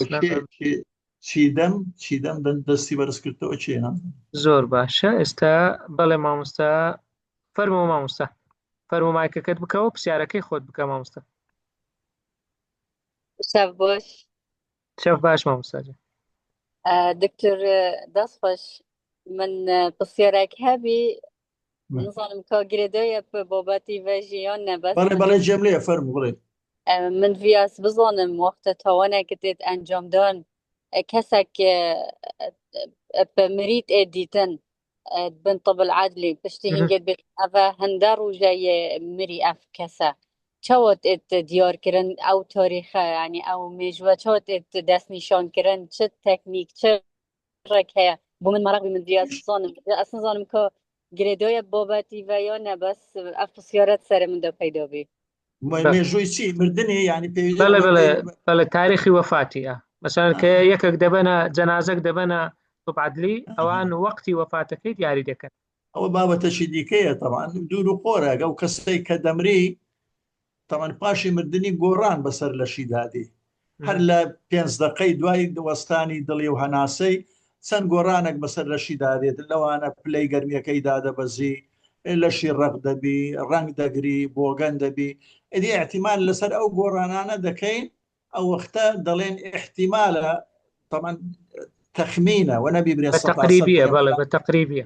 Speaker 2: چیدەم چیدەم دەستی بەرز کردەوە چێ
Speaker 1: زۆر باشە ئێستا بەڵێ مامۆستا فەرموو مامۆستا فەرموو مایکەکەت بکەوە پرسیارەکەی خۆت بکە مامۆستا.
Speaker 3: شەف باش.
Speaker 1: شەف باش مامۆستا جان.
Speaker 3: دکتۆر دەست خۆش من پرسیارێک هەبی نزانم کا گرێدایە بە بابەتی ڤەژی یان نە بەس
Speaker 2: بەڵێ بەڵێ جێم لێیە فەرموو بڵێ.
Speaker 3: من ڤیاس بزانم وەختە تاوانێک تێت ئەنجامدان کەسێک بە مریت ئێ دیتن بن طب العدلی پشتی هینگێت بێت ئەڤ هەندە ڕوژەیە مری ئەف کەسە چاوت ئێت دیارکردن ئەو تاریخە ینی ئەو مێژوە چاوت ئێت دەستنیشان کردن چ تەکنیک چ ڕێک هەیە بۆ من مەراق من دیاس بزانم ئەسن زانم کە گرێدایە بابەتی و یا نە بەس ئەف پرسیارەت سەر من دا پەیدا بی
Speaker 2: مێژووی چی مردنی ینی پێویست
Speaker 1: بەڵێ بەڵێ بەڵێ تاریخی وەفاتیە مەسەلەن کە یەکێک دەبەنە جەنازەک دەبەنە طب عدلی ئەوان وەقتی وەفاتەکەی دیاری دەکەن.
Speaker 2: ئەوە بابەتەکی دیکەیە تەبعەن دوور و قۆرە ئەو کەسەی کە دەمری تەبعەن پاشی مردنی گۆڕان بەسەر لەشیدا دێ هەر لە پێنج دەقەی دوای وەستانی دڵی و هەناسەی چەند گۆڕانێک بەسەر لەشیدا دێت لەوانە پلەی گەرمیەکەی دادەبەزی لەشی ڕەق دەبی ڕەنگ دەگری بۆگەن دەبی ئەدی احتیمال لەسەر ئەو گۆڕانانە دەکەین ئەو وەختە دەڵێن احتیمالە طبعا تەخمینە وە نەبی برێ
Speaker 1: بە تەقریبیە بەڵێ بە تەقریبیە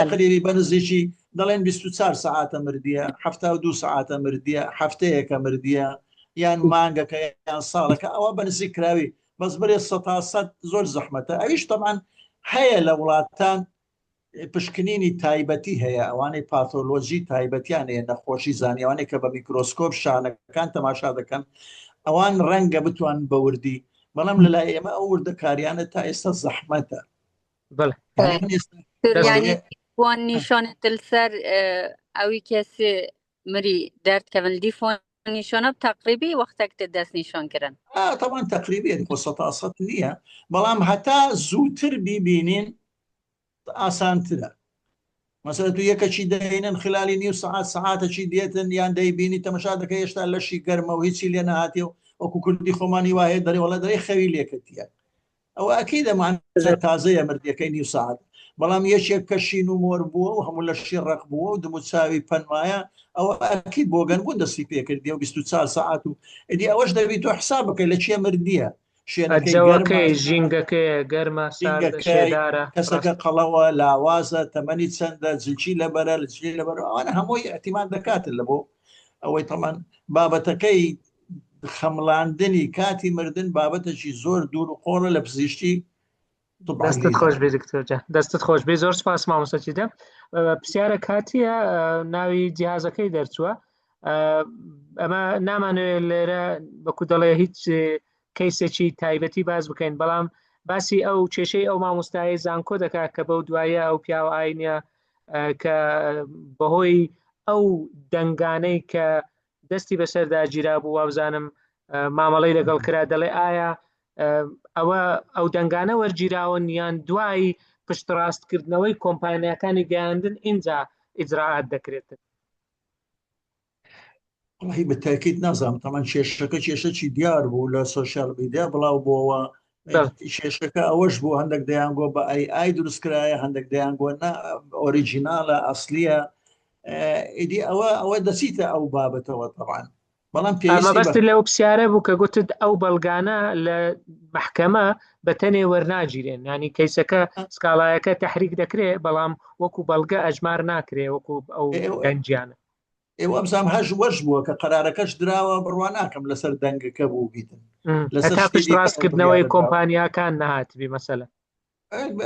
Speaker 2: تەقریبی بە نزیکی دەڵێن 24 سەعاتە مردیە 72 سەعاتە مردیە هەفتەیەکە مردیە یان مانگەکە یان ساڵەکە ئەوە بە نزیک کراوی بەس برێ سەتا سەد زۆر زەحمەتە ئەویش تەمان هەیە لە وڵاتان پشکنینی تایبەتی هەیە، ئەوانەی پاتۆلۆجی تایبەتیان هەیە، نەخۆشی زانی، ئەوانەی کە بە میکرۆسکۆپ شانەکان تەماشا دەکەن، ئەوان ڕەنگە بتوانن بە وردی، بەڵام لە لای ئێمە ئەو وردەکاریانە تا ئێستا زەحمەتە.
Speaker 1: بەڵێ.
Speaker 2: یانی من ئێستا
Speaker 3: یانی وان نیشانە سەر ئەوی کەسی مری دەردکەون دیفۆن نیشانە تەقریبی وەختێک تە دەست نیشان کردن.
Speaker 2: تەبعەن تەقریبی خۆ سەتا سەد نییە، بەڵام هەتا زووتر بیبینین ئاسانترە مەسەلەن تو یەکەکی دەینن خلالی نیو سەعات سەعاتەکی دێتن یان دەیبینی تەمەشا دەکەی هێشتا لەشی گەرمە و هیچی لێ نەهاتێ و وەکو کوردی خۆمانی وایە دەرێ وەڵا دەرێ خەوی لێکەتیە ئەوە ئەکید ئەمانە تازەیە مردیەکەی نیو سەعات بەڵام یەکێک کە شین و مۆر بووە و هەموو لەشی ڕەق بووە و دموچاوی پەنمایە ئەوە ئەکید بۆگەن بوون دەستی پێکردی و 24 سەعات و ئیدی ئەوەش دەبی تۆ حساب بکەی لە چێ مردیە شوێنەکەی گەرمە
Speaker 1: جەوەکەی ژینگەکەیە گەرمە ساردە
Speaker 2: ژینگەکەی
Speaker 1: شێدارە
Speaker 2: کەسەکە
Speaker 1: ڕاستە
Speaker 2: قەڵەوە لاوازە تەمەنی چەندە جلکی لەبەرە لچکی لەبەرە ئەوانە هەمووی احتیمال دەکاتن لە بۆ ئەوەی تەمان بابەتەکەی خەمڵاندنی کاتی مردن بابەتێکی زۆر دوور و قۆڵە لە پزیشتی طب
Speaker 1: دەستت
Speaker 2: عدلیدا
Speaker 1: خۆش بێ دکتۆر جان دەستت خۆش بێ زۆر سپاس مامۆستا چیدە پرسیارە کاتیە ناوی جیهازەکەی دەرچووە ئەمە نامانەوێت لێرە بەکو دەڵێ هیچ کەیسێکی تایبەتی باس بکەین بەڵام باسی ئەو کێشەی ئەو مامۆستای زانکۆ دەکات کە بەو دوایە ئەو پیاوە ئاینە کە بەهۆی ئەو دەنگانەی کە دەستی بەسەردا گیرا بوو وابزانم مامەڵەی لەگەڵ کرا دەڵێ ئایا ئەوە ئەو دەنگانە وەرگیراون یان دوای پشتڕاستکردنەوەی کۆمپانیاکانی گەیاندن ئینجا ئیجرائات دەکرێتن؟
Speaker 2: وەڵاهی بە تاکید نازانم تەمان کێشەکە کێشەکی دیار بوو لە سۆشیال میدیا بڵاو بۆەوە کێشەکە ئەوەش بوو هەندێک دەیانگۆ بە AI دروست کرایە هەندێک دەیانگۆ نا original ە ئەسلیە. ئیدی ئەوە ئەوە دەچیتە ئەو بابەتەوە تەبان بەڵام
Speaker 1: پێویستی بە لەو پرسیارە بوو کە گوتت ئەو بەڵگانە لە محکەمە بە تەنێ وەرناگیرێن ینی کەیسەکە سکاڵایەکە تحریک دەکرێ بەڵام وەکو بەڵگە ئەژمار ناکرێ وەکو ئەو گەنجیانە
Speaker 2: ئێوە ئەمزام هەش وەش بووە کە قەرارەکەش دراوە بڕوا ناکەم لەسەر دەنگەکە بوو بیتن
Speaker 1: لەسەر پشتڕاستکردنەوەی کۆمپانیاکان نهاتبی مەسەلە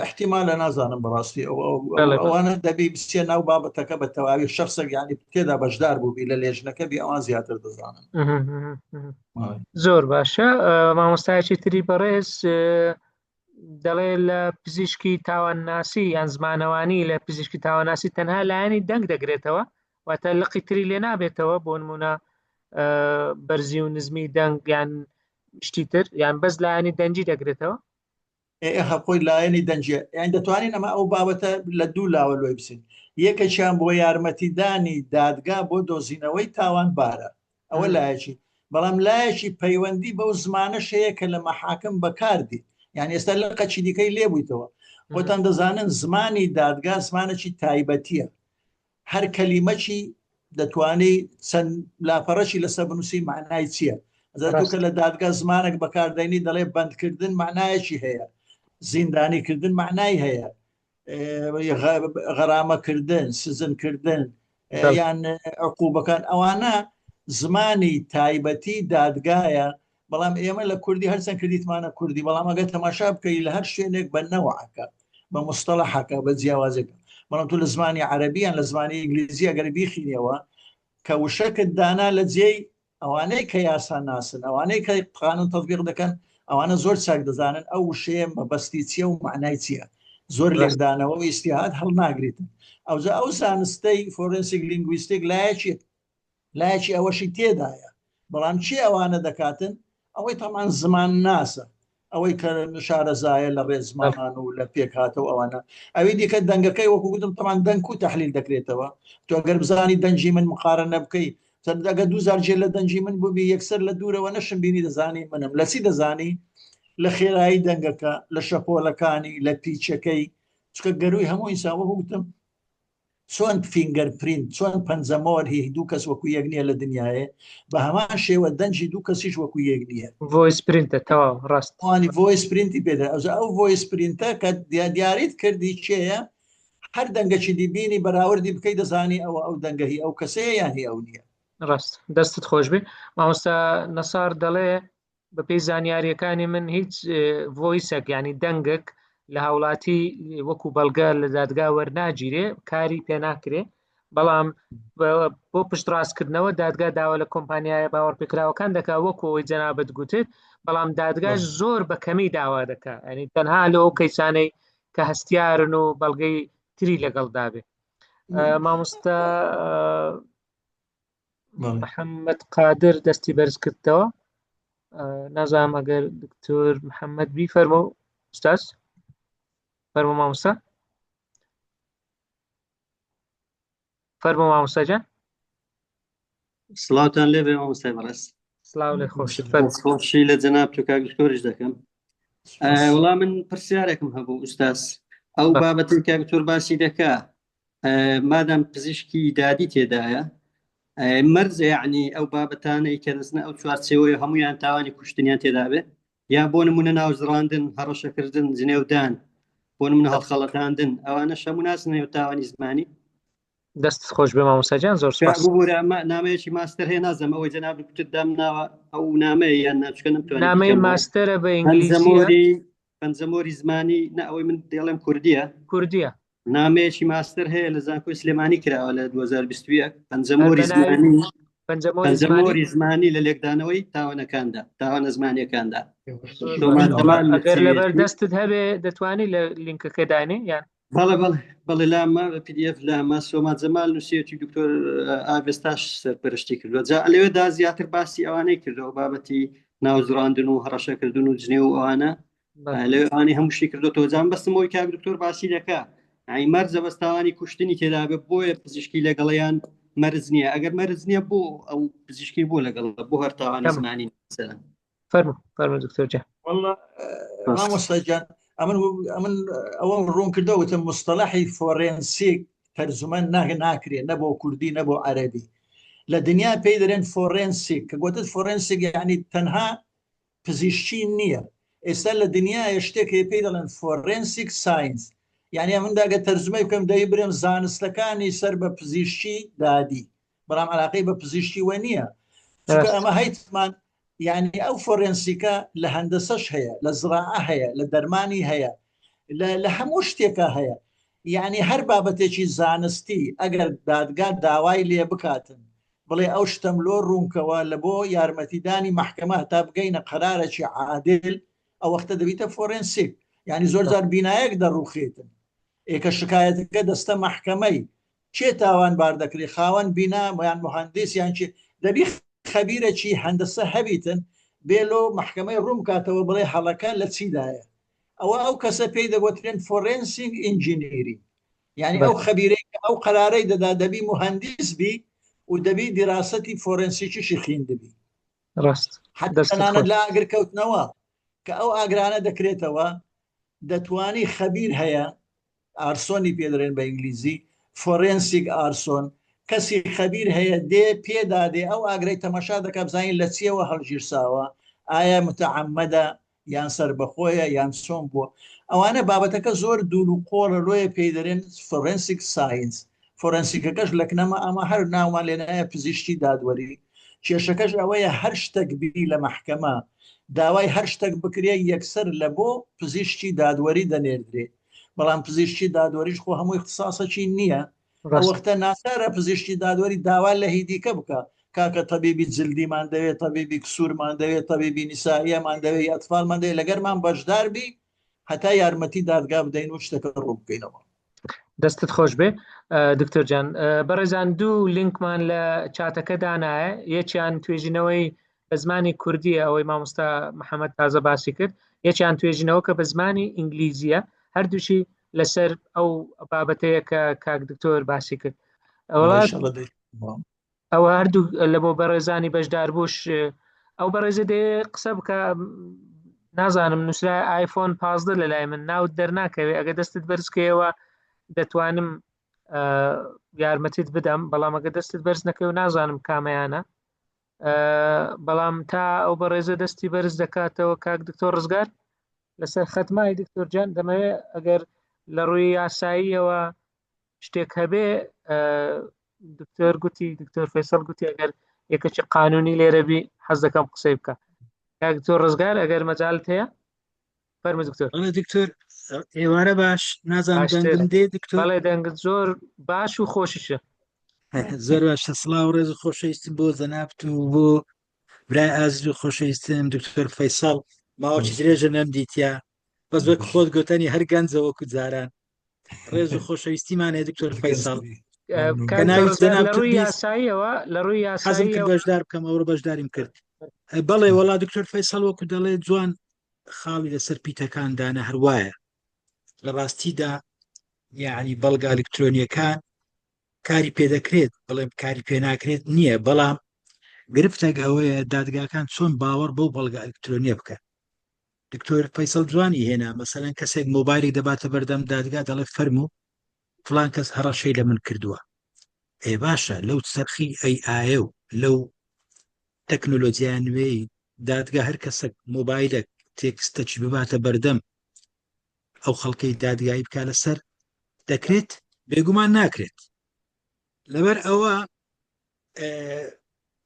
Speaker 2: احتیمالە نازانم بەڕاستی ئەوانە دەبی بچێ ناو بابەتەکە بە تەواوی شخصێک ینی تێدا بەشدار بووبی لە لێژنەکە بی ئەوان زیاتر دەزانن
Speaker 1: زۆر باشە مامۆستایەکی تری بەڕێز دەڵێ لە پزیشکی تاوانناسی یان زمانەوانی لە پزیشکی تاوانناسی تەنها لایەنی دەنگ دەگرێتەوە واتە لقی تری لێ نابێتەوە بۆ نمونە بەرزی و نزمی دەنگ یان شتی تر یان بەس لایەنی دەنگی دەگرێتەوە
Speaker 2: ئێ خۆی لایەنی دەنگیە یان دەتوانین ئەمە ئەو بابەتە لە دوو لاوە لۆی بچین یەکەکیان بۆ یارمەتیدانی دادگا بۆ دۆزینەوەی تاوانبارە ئەوە لایەکی بەڵام لایەکی پەیوەندی بەو زمانەش هەیە کە لە مەحاکم بەکاردی یان ئێستا لە قەچی دیکەی لێبوویتەوە خۆتان دەزانن زمانی دادگا زمانێکی تایبەتیە هەر کەلیمەکی دەتوانی چەند لاپەڕەکی لەسەر بنووسی معنای چییە؟ ئەزا تۆ کە لە دادگا زمانێک بەکاردێنی دەڵێ بەندکردن معنایەکی هەیە زیندانیکردن معنای هەیە غەرامەکردن سزنکردن یان عقوبەکان ئەوانە زمانی تایبەتی دادگایە بەڵام ئێمە لە کوردی هەرچەند کردیتمانە کوردی بەڵام ئەگەر تەماشا بکەی لە هەر شوێنێک بە نەوعەکە بە مستەڵەحەکە بە جیاوازێکە بەڵام تۆ لە زمانی عەرەبیان لە زمانی ئینگلیزی ئەگەر بیخینەوە کە وشەکت دانا لە جێی ئەوانەی کە یاسا ناسن ئەوانەی کە قانون تطبیق دەکەن ئەوانە زۆر چاک دەزانن ئەو وشەیە مەبەستی چییە و معنای چییە زۆر لێکدانەوە و ئیجتیهاد هەڵناگریتن ئەوجا ئەو زانستەی forensic linguistic لایەکی لایەکی ئەوەشی تێدایە بەڵام چی ئەوانە دەکاتن ئەوەی تەمان زمان ناسە ئەوەی کە شارەزایە لە ڕێزمان و لە پێکهاتە و ئەوانە ئەوی دیکە دەنگەکەی وەکو گوتم تەمان دەنگ و تحلیل دەکرێتەوە تۆ گەر بزانی دەنگی من مقارنە بکەی ئەگە دوزار جێ لە دەنگی من ببی یەکسەر لە دوورەوە نەشم بینی دەزانی منم لە چی دەزانی لە خێرایی دەنگەکە لە شەپۆلەکانی لە پیچەکەی چکە گەروی هەموو ئینسان وەکو گوتم چۆن fingerprint چۆن پەنجەمۆر هی دوو کەس وەکو یەک نییە لە دنیاە بە هەمان شێوە دەنگی دوو کەسیش وەکو یەک نییە
Speaker 1: voice print ە تەواو ڕاست
Speaker 2: وانی voice print ی پێدا ئەوجا ئەو voice print ە کە دیاریت کردی کێیە هەر دەنگەکی دیبینی بەراوردی بکەی دەزانی ئەوە ئەو دەنگە هی ئەو کەسەیە یان هی ئەو نییە
Speaker 1: ڕاست دەستت خۆش بێ مامۆستا نەسار دەڵێ بەپێی زانیاریەکانی من هیچ voice ێک ینی دەنگێک لە هاوڵاتی وەکو بەڵگە لە دادگا وەرناگیرێ کاری پێناکرێ بەڵام بۆ پشتڕاستکردنەوە دادگا داوا لە کۆمپانیایە باوەڕپێکراوەکان دەکا وەکو ئەوەی جەنابت گوتت بەڵام دادگاش زۆر بە کەمی داوا دەکا ینی تەنها لە ئەو کەیسانەی کە هەستیارن و بەڵگەی تری لەگەڵدا بێ مامۆستا محەممەد قادر دەستی بەرز کردەوە نازانم ئەگەر دکتۆر محەممەد بی فەرمو استاز فەرمو مامۆستا فەرمو مامۆستا جان
Speaker 4: سڵاوتان لێ بێ مامۆستای بەڕێز
Speaker 1: سڵاو لێ خۆشی
Speaker 4: خۆشی لە جەناب تو کاک دکتۆریش دەکەم وڵا من پرسیارێکم هەبوو ئوستاز ئەو بابەتی کاک دکتۆر باسی دەکا مادام پزیشکی دادی تێدایە مەرجە یعنی ئەو بابەتانەی کە دەچنە ئەو چوارچێوەیە هەمویان تاوانی کوشتنیان تێدابێ یا بۆ نمونە ناوزڕاندن هەڕەشەکردن جنێودان بۆ نمونە هەڵخەڵەتاندن ئەوانە هەموو ناچنە تاوانی زمانی
Speaker 1: دەست خۆش بێ مامۆستا گیان زۆر سپاس
Speaker 4: ببورە ئەمە نامەیەکی ماستەر هەیە نازم ئەوەی جەنابت گوتت دامناوە ئەو نامەیە یان نا چونکە نەمتوانی
Speaker 1: نامەی
Speaker 4: بیکەمەوە
Speaker 1: ماستەرە بە ئینگلیزیە
Speaker 4: پەنجەمۆری پەنجەمۆری زمانی نا ئەوەی من دەڵێم کوردیە
Speaker 1: کوردیە
Speaker 4: نامەیەکی ماستەر هەیە لە زانکۆی سلێمانی کراوە لە 2021
Speaker 1: هەر
Speaker 4: پەنجەمۆری
Speaker 1: بە ناوی
Speaker 4: زمانی
Speaker 1: پەنجەمۆری زمانی
Speaker 4: پەنجەمۆری زمانی لە لێکدانەوەی تاوانەکاندا تاوانە زمانیەکاندا
Speaker 1: زۆر
Speaker 4: سۆما
Speaker 1: باشە
Speaker 4: جەمال
Speaker 1: ئەگەر لەبەر
Speaker 4: نووسیویەتی
Speaker 1: دەستت هەبێ دەتوانی لە لینکەکە دانێ یان
Speaker 4: بەڵێ بەڵێ بەڵێ لامە PDF لامە سۆما جەمال نووسیەتی دکتۆر ئاڤێستاش سەرپەرشتی کردووە جا لەوێدا زیاتر باسی ئەوانەی کردەوە بابەتی ناوزڕاندن و هەڕەشەکردن و جنێو و ئەوانە لەوێ ئەوانەی هەمووشی کردوتەوە جام بەستم ئەوی کاک دکتۆر باسی دەکا ئەی مەرجە بەستاوانی کوشتنی تێدابێ بۆیە پزیشکی لەگەڵیان مەرج نییە ئەگەر مەرج نییە بۆ ئەو پزیشکی بۆ لەگەڵ بۆ هەر تاوانی زمانی مەسەلەن
Speaker 1: فەرمو فەرمو دکتۆر جان
Speaker 2: والله مامۆستا جان ئەمن ئەمن ئەوەم ڕوون کردەوە وتم مستەلەحی forensic. تەرجومە ناکرێ نە بۆ کوردی نە بۆ عەرەبی لە دنیا پێی دەرێن forensic کە گوتت forensic یعنی تەنها پزیشکی نییە ئێستا لە دنیاە شتێک هەیە پێی دەڵێن forensic science یعنی ئەمن داگە تەرجمەی بکەم دەی برێم زانستەکانی سەر بە پزیشکی دادی بەڵام علاقەی بە پزیشکی وە نییە چونکە ئەمە هەیتمان یعنی ئەو forensic ە لە هەندەسەش هەیە لە زراعە هەیە لە دەرمانی هەیە لە هەموو شتێکە هەیە یعنی هەر بابەتێکی زانستی ئەگەر دادگا داوای لێ بکاتن بڵێ ئەو شتەم لۆ ڕوونکەوە لە بۆ یارمەتیدانی مەحکەمە هەتا بگەینە قەرارێکی عادل ئەو وەختە دەبیتە forensic یعنی زۆر جار بینایەک دەڕوخێتن ئێکە شکایەتەکە دەستە مەحکەمەی کێ تاوان بار دەکرێ خاوەن بینا یان مهندس یان چی دەبی خەبیرەکی هەندەسە هەبیتن بێ لۆ مەحکەمەی ڕوون بکاتەوە بڵێ هەڵەکە لە چیدایە ئەوە ئەو کەسە پێی دەگوترێن forensic engineering یعنی ئەو خەبیرەی کە ئەو قەرارەی دەدا دەبی مهندس بی و دەبی دیراسەتی forensic یشی خیندبی
Speaker 1: ڕاست
Speaker 2: حتی تەنانەت لە ئاگر کەوتنەوە کە ئەو ئاگرانە دەکرێتەوە دەتوانی خەبیر هەیە arson ی پێ دەڵێن بە ئینگلیزی forensic arson کەسی خەبیر هەیە دێ پێدا دێ ئەو ئاگرەی تەماشا دەکا بزانین لە چیەوە هەڵگیرساوە ئایا متعمدە یان سەربەخۆیە یان چۆن بووە ئەوانە بابەتەکە زۆر دوور و قۆڵە لۆیە پێی دەرێن forensic science forensic ەکەش لەکنەمە ئەمە هەر ناومان لێنایە پزیشکی دادوەری کێشەکەش ئەوەیە هەر شتێک بی لە مەحکەمە داوای هەر شتێک بکرێ یەکسەر لە بۆ پزیشکی دادوەری دەنێردرێ بەڵام پزیشکی دادوەریش خۆ هەموو اختصاصەکی نییە ئەو وەختە ناچارە پزیشکی دادوەری داوا لە هی دیکە بکە کاکە تەبیبی جلدیمان دەوێت تەبیبی کسوورمان دەوێت تەبیبی نیسائیەمان دەوێت ئەتفالمان دەوێت لەگەرمان بەشدار بی هەتا یارمەتی دادگا بدەین و شتەکە ڕوو بکەینەوە.
Speaker 1: دەستت خۆش بێ دکتۆر جان بەڕێزان دوو لینکمان لە چاتەکە دانایە یەکیان توێژینەوەی بە زمانی کوردیە ئەوەی مامۆستا محەممەد تازە باسی کرد یەکیان توێژینەوە کە بە زمانی ئینگلیزیە هەردووشی لەسەر ئەو بابەتەیە کە کاک دکتۆر باسی کرد ئەوە هەردوو لە بۆ بەڕێزانی بەشداربووش ئەو بەڕێزە دێ قسە بکە نازانم نووسرا ئایفۆن 15 لە لای من ناوت دەرناکەوێ ئەگە دەستت بەرزکەیەوە دەتوانم یارمەتیت بدەم بەڵام ئەگە دەستت بەرز نەکەی و نازانم کامەیانە بەڵام تا ئەو بەڕێزە دەستی بەرز دەکاتەوە کاک دکتۆر ڕزگار لەسەر خەتمای دکتۆر جان دەمەوێت ئەگەر لە ڕووی یاساییەوە شتێک هەبێ دکتۆر گوتی دکتۆر فەیسەڵ گوتی ئەگەر یەکەکی قانونی لێرەبی حەز دەکەم قسەی بکە کاک دکتۆر ڕزگار ئەگەر مەجالت هەیە فەرموو دکتۆر
Speaker 5: بەڵێ دکتۆر ئێوارە باش نازانم دەنگم دێ دکتۆر
Speaker 1: بەڵێ دەنگت زۆر باش و خۆشیشە
Speaker 5: زۆر باشە سڵاو ڕێز و خۆشەویستم بۆ جەنابت و بۆ برای ئازیز و خۆشەویستم دکتۆر فەیسەڵ ماوەکی درێژە نەمدیتە بەس وەک خۆت گوتەنی هەر گەنجە وەکو جاران ڕێز و خۆشەویستیمان هەیە دکتۆر فەیسەڵ
Speaker 1: کە ناوی جەنابتم لە ڕووی یاساییەوە لە ڕووی
Speaker 5: حەزم کرد
Speaker 1: یاساییەوە
Speaker 5: بەشدار بکەم ئەوڕۆ بەشداریم کرد بەڵێ وەڵا دکتۆر فەیسەڵ وەکو دەڵێ جوان خاڵی لەسەر پیتەکان دانا هەروایە لە ڕاستیدا یعنی بەڵگە ئەلکترۆنیەکان کاری پێدەکرێت بڵێم کاری پێناکرێت نییە بەڵام گرفتێک ئەوەیە دادگاکان چۆن باوەڕ بەو بەڵگە ئەلکترۆنیە بکەن دکتۆر فەیسەڵ جوانی هێنا مەسەلەن کەسێک مۆبایلێک دەباتە بەردەم دادگا دەڵێ فەرموو فلان کەس هەڕەشەی لە من کردووە ئێ باشە لەو چەرخی ئەی ئایە و لەو تەکنۆلۆژیا نوێی دادگا هەر کەسێک مۆبایلێک تێکستەکی بباتە بەردەم ئەو خەڵکەی دادگایی بکە لەسەر دەکرێت بێگومان ناکرێت لەبەر ئەوە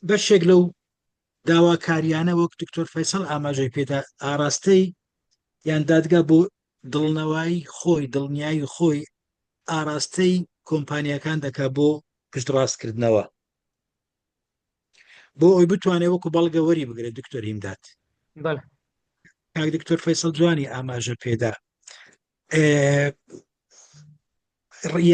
Speaker 5: بەشێک لەو داواکاریانە وەک دکتۆر فەیسەڵ ئاماژەی پێدا ئاراستەی یان دادگا بۆ دڵنەوایی خۆی دڵنیایی خۆی ئاراستەی کۆمپانیاکان دەکا بۆ پشتڕاستکردنەوە بۆ ئەوی بتوانێت وەکو بەڵگە وەری بگرێت دکتۆر هیمداد
Speaker 1: بەڵێ
Speaker 5: کاک دکتۆر فەیسەڵ جوانی ئاماژە پێدا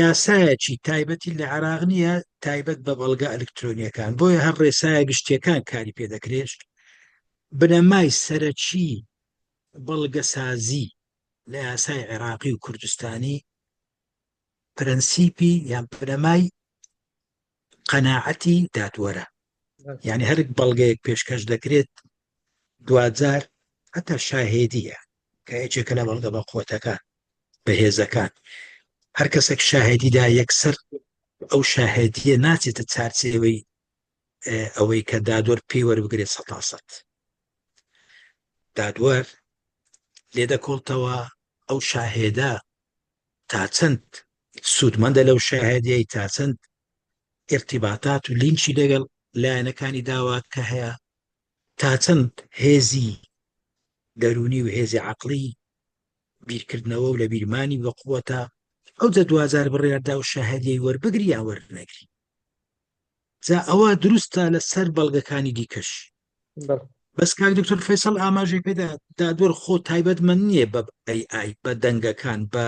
Speaker 5: یاسایەکی تایبەتی لە عێراق نییە تایبەت بە بەڵگە ئەلکترۆنیەکان بۆیە هەر ڕێسایە گشتیەکان کاری پێدەکرێت بنەمای سەرەکی بەڵگەسازی لە یاسای عێراقی و کوردستانی پرەنسیپی یان بنەمای قەناعەتی دادوەرە یعنی هەر بەڵگەیەک پێشکەش دەکرێت دواجار هەتا شاهێدیە کە یەکێکە لە بەڵگە بەقوەتەکان بەهێزەکان. هەر کەسێک شاهێدیدا یەکسەر ئەو شاهێدیە ناچێتە چارچێوەی ئەوەی کە دادوەر پێی وەربگرێت سەتا سەد دادوەر لێ دەکۆڵتەوە ئەو شاهێدە تا چەند سوودمەندە لەو شاهێدیەی تا چەند ارتباطات و لینکی لەگەڵ لایەنەکانی داوا کە هەیە تا چەند هێزی دەرونی و هێزی عقلی بیرکردنەوە و لە بیرمانی بە قوەتە ئەو جە دوجار بڕیاردا و شاهدیەی وەربگری یا وەرنەگری جا ئەوە دروستە لەسەر بەڵگەکانی دیکەش بەس کاک دکتۆر فەیسەڵ ئاماژەی پێدا دادوەر خۆ تایبەتمەند نییە بە ئەی ئای بە دەنگەکان بە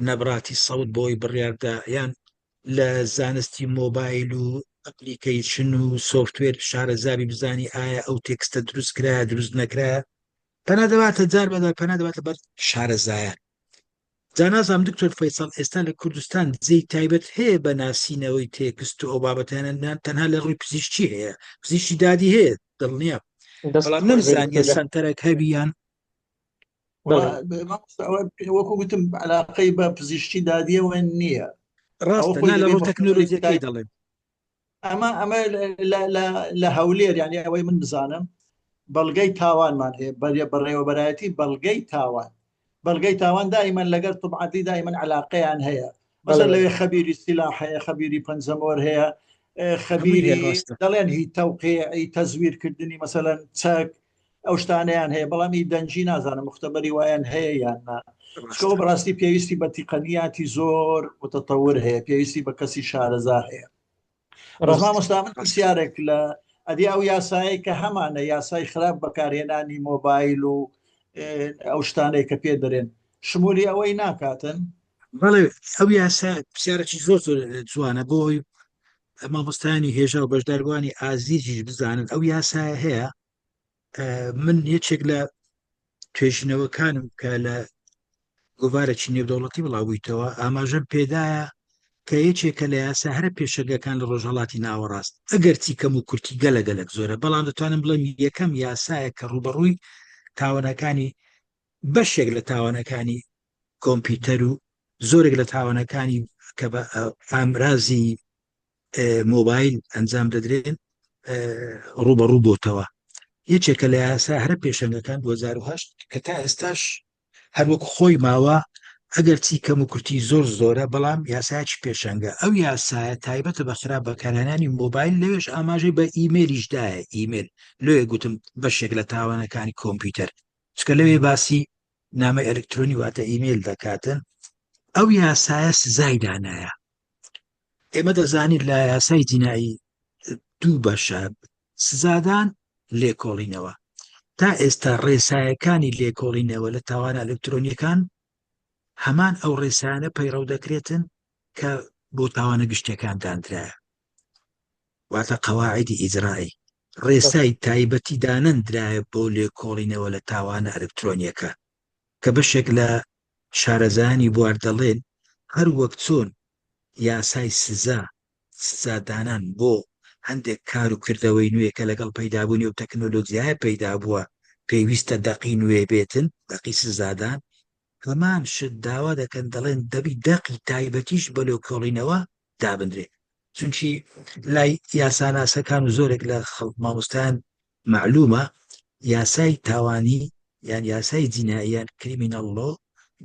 Speaker 5: نەبراتی سەوت بۆی بڕیاردا یان لە زانستی مۆبایل و ئەپلیکەیشن و سۆفتوێر شارەزابی بزانی ئایا ئەو تێکستە دروست کرایە دروست نەکرایە پەنا دەباتە جار بەدا پەنا دەباتە بەر شارەزایان جا نازانم دکتۆر فەیسەڵ ئێستا لە کوردستان جێی تایبەت هەیە بە ناسینەوەی تێکست و ئەو بابەتانە نان تەنها لە ڕووی پزیشکی هەیە پزیشکی دادی هەیە دڵنیا
Speaker 1: دەست
Speaker 5: بەڵام
Speaker 1: خۆش بێ
Speaker 5: نەمزانیە
Speaker 1: دکتۆر جان.
Speaker 5: سەنتەرەک هەبی یان
Speaker 1: بەڵێ
Speaker 2: مامۆستا ئەوە وەکو گوتم علاقەی بە پزیشکی دادیەوە نییە ئەوە
Speaker 5: ڕاستە
Speaker 2: خۆی
Speaker 5: نا لە
Speaker 2: دەبێ
Speaker 5: ڕوو
Speaker 2: مختبەری
Speaker 5: تەکنۆلۆژیەکەی
Speaker 2: تایبەت
Speaker 5: دەڵێم
Speaker 2: ئەمە ئەمە لە هەولێر یعنی ئەوەی من بزانم بەڵگەی تاوانمان هەیە بەرێ بەڕێوەبەرایەتی بەڵگەی تاوان بەڵگەی تاوان دائیمەن لەگەر طبعاتی دائیمەن علاقەیان هەیە
Speaker 1: بەڵێ
Speaker 2: مەسەر
Speaker 1: بەڵێ
Speaker 2: لەوێ خەبیری سلاح هەیە خەبیری پەنجەمۆر هەیە
Speaker 5: هەمووی هەیە
Speaker 2: خەبیری
Speaker 5: ڕاستە
Speaker 2: دەڵێن هی تەوقیعی تەزویرکردنی مەسەلەن چەک ئەو شتانەیان هەیە بەڵام ئی دەنگی نازانم مختبەری وایان هەیە یان نا چکەوە
Speaker 5: ڕاستە
Speaker 2: بەڕاستی پێویستی بە تیقەنیاتی زۆر متەتەور هەیە پێویستی بە کەسی شارەزا هەیە بەس
Speaker 1: ڕاست
Speaker 2: مامۆستا من
Speaker 5: ڕاستە
Speaker 2: پرسیارێک لە ئەدی ئەو یاسایەی کە هەمانە یاسای خراپ بەکارهێنانی مۆبایل و ئەو شتانەی کە پێ دەرێن شمولی ئەوەی ناکاتن؟
Speaker 5: بەڵێ ئەو یاسا پرسیارێکی زۆر زۆر جوانە بۆ ئەوەی مامۆستایانی هێژا و بەشداربووانی ئازیزیش بزانن ئەو یاسایە هەیە من یەکێک لە توێژینەوەکانم کە لە گۆڤارێکی نێودەوڵەتی بڵاوبوویتەوە ئاماژەم پێدایە کە یەکێکە لە یاسا هەرە پێشەنگەکان لە ڕۆژهەڵاتی ناوەڕاست ئەگەرچی کەم و کورتی گەلە گەلەک زۆرە بەڵام دەتوانم بڵێم یەکەم یاسایە کە ڕووبەڕووی تاوانەکانی بەشێک لە تاوانەکانی کۆمپیوتەر و زۆرێک لە تاوانەکانی کە بە ئامرازی مۆبایل ئەنجام دەدرێن ڕوبەڕوو بۆتەوە یەکێکە لە یاسا هەرە پێشەنگەکان 2008 کە تا ئێستاش هەروەک خۆی ماوە ئەگەر چی کەم و کورتی زۆر زۆرە بەڵام یاسایکی پێشەنگە ئەو یاسایە تایبەتە بە خراپ بەکارهێنانی مۆبایل لەوێش ئاماژەی بە ئیمێلیشدایە ئیمێل لۆیە گوتم بەشێک لە تاوانەکانی کۆمپیوتەر چکە لەوێ باسی نامەی ئەلکترۆنی واتە ئیمێل دەکاتن ئەو یاسایە سزای دانایە ئێمە دەزانین لە یاسای جینایی دوو بەشە سزادان لێکۆڵینەوە تا ئێستا ڕێسایەکانی لێکۆڵینەوە لە تاوانە ئەلکترۆنیەکان هەمان ئەو ڕێسایانە پەیڕەو دەکرێتن کە بۆ تاوانە گشتیەکان دانرایە واتە قەواعیدی ئیجرائی ڕێسای تایبەتی دانەندرایە بۆ لێکۆڵینەوە لە تاوانە ئەلکترۆنیەکان کە بەشێک لە شارەزایانی بوار دەڵێن هەر وەک چۆن یاسای سزا، سزادانان بۆ هەندێک کار و کردەوەی نوێ کە لەگەڵ پەیدابوونی ئەو تەکنۆلۆجیایە پەیدا بووە پێویستە دەقی نوێ بێتن، دەقی سزادان، هەمان شت داوا دەکەن دەڵێن دەبی دەقی تایبەتیش بە لێکۆڵینەوە دابنرێ چونکی لای یاساناسەکان و زۆرێک لە خەڵک مامۆستایان مەعلومە یاسای تاوانی یان یاسای جینایی یان criminal law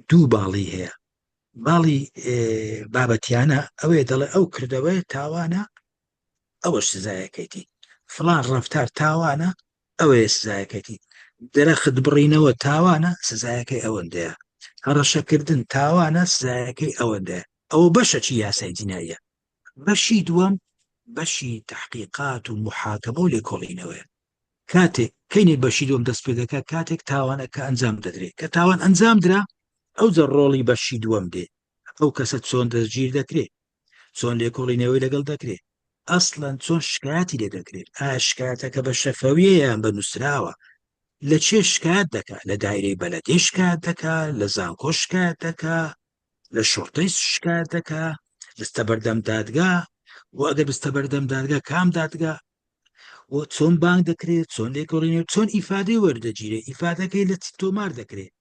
Speaker 5: دوو باڵی هەیە باڵی بابەتیانە ئەوەیە دەڵێ ئەو کردەوەیە تاوانە ئەوەش سزایەکەیتی فڵان ڕەفتار تاوانە ئەوەیە سزایەکەتی درەخت بڕینەوە تاوانە سزایەکەی ئەوەندەیە هەڕەشەکردن تاوانە سزایەکەی ئەوەندەیە ئەوە بەشەکی یاسای جیناییە بەشی دووەم بەشی تەحقیقات و موحاکەمە و لێکۆڵینەوەیە. کاتێک کەینێک بەشی دووەم دەست پێ دەکات کاتێک تاوانەکە ئەنجام دەدرێت کە تاوان ئەنجام درا ئەوجا ڕۆڵی بەشی دووەم دێ ئەو کەسە چۆن دەستگیر دەکرێت چۆن لێکۆڵینەوەی لەگەڵ دەکرێت ئەسڵەن چۆن شکایەتی لێ دەکرێت ئایا شکایەتەکە بە شەفەویە یان بە نووسراوە لە چێ شکایەت دەکا لە دایرەی بەلەدی شکایەت دەکا لە زانکۆ شکایەت دەکا لە شوڕتەی شکایەت دەکا بستە بەردەم دادگا و ئەگەر بستە بەردەم دادگا کام دادگا و چۆن بانگ دەکرێت چۆن لێکۆڵینەوە چۆن ئیفادەی وەردەگیرێ ئیفادەکەی لە چ تۆمار دەکرێت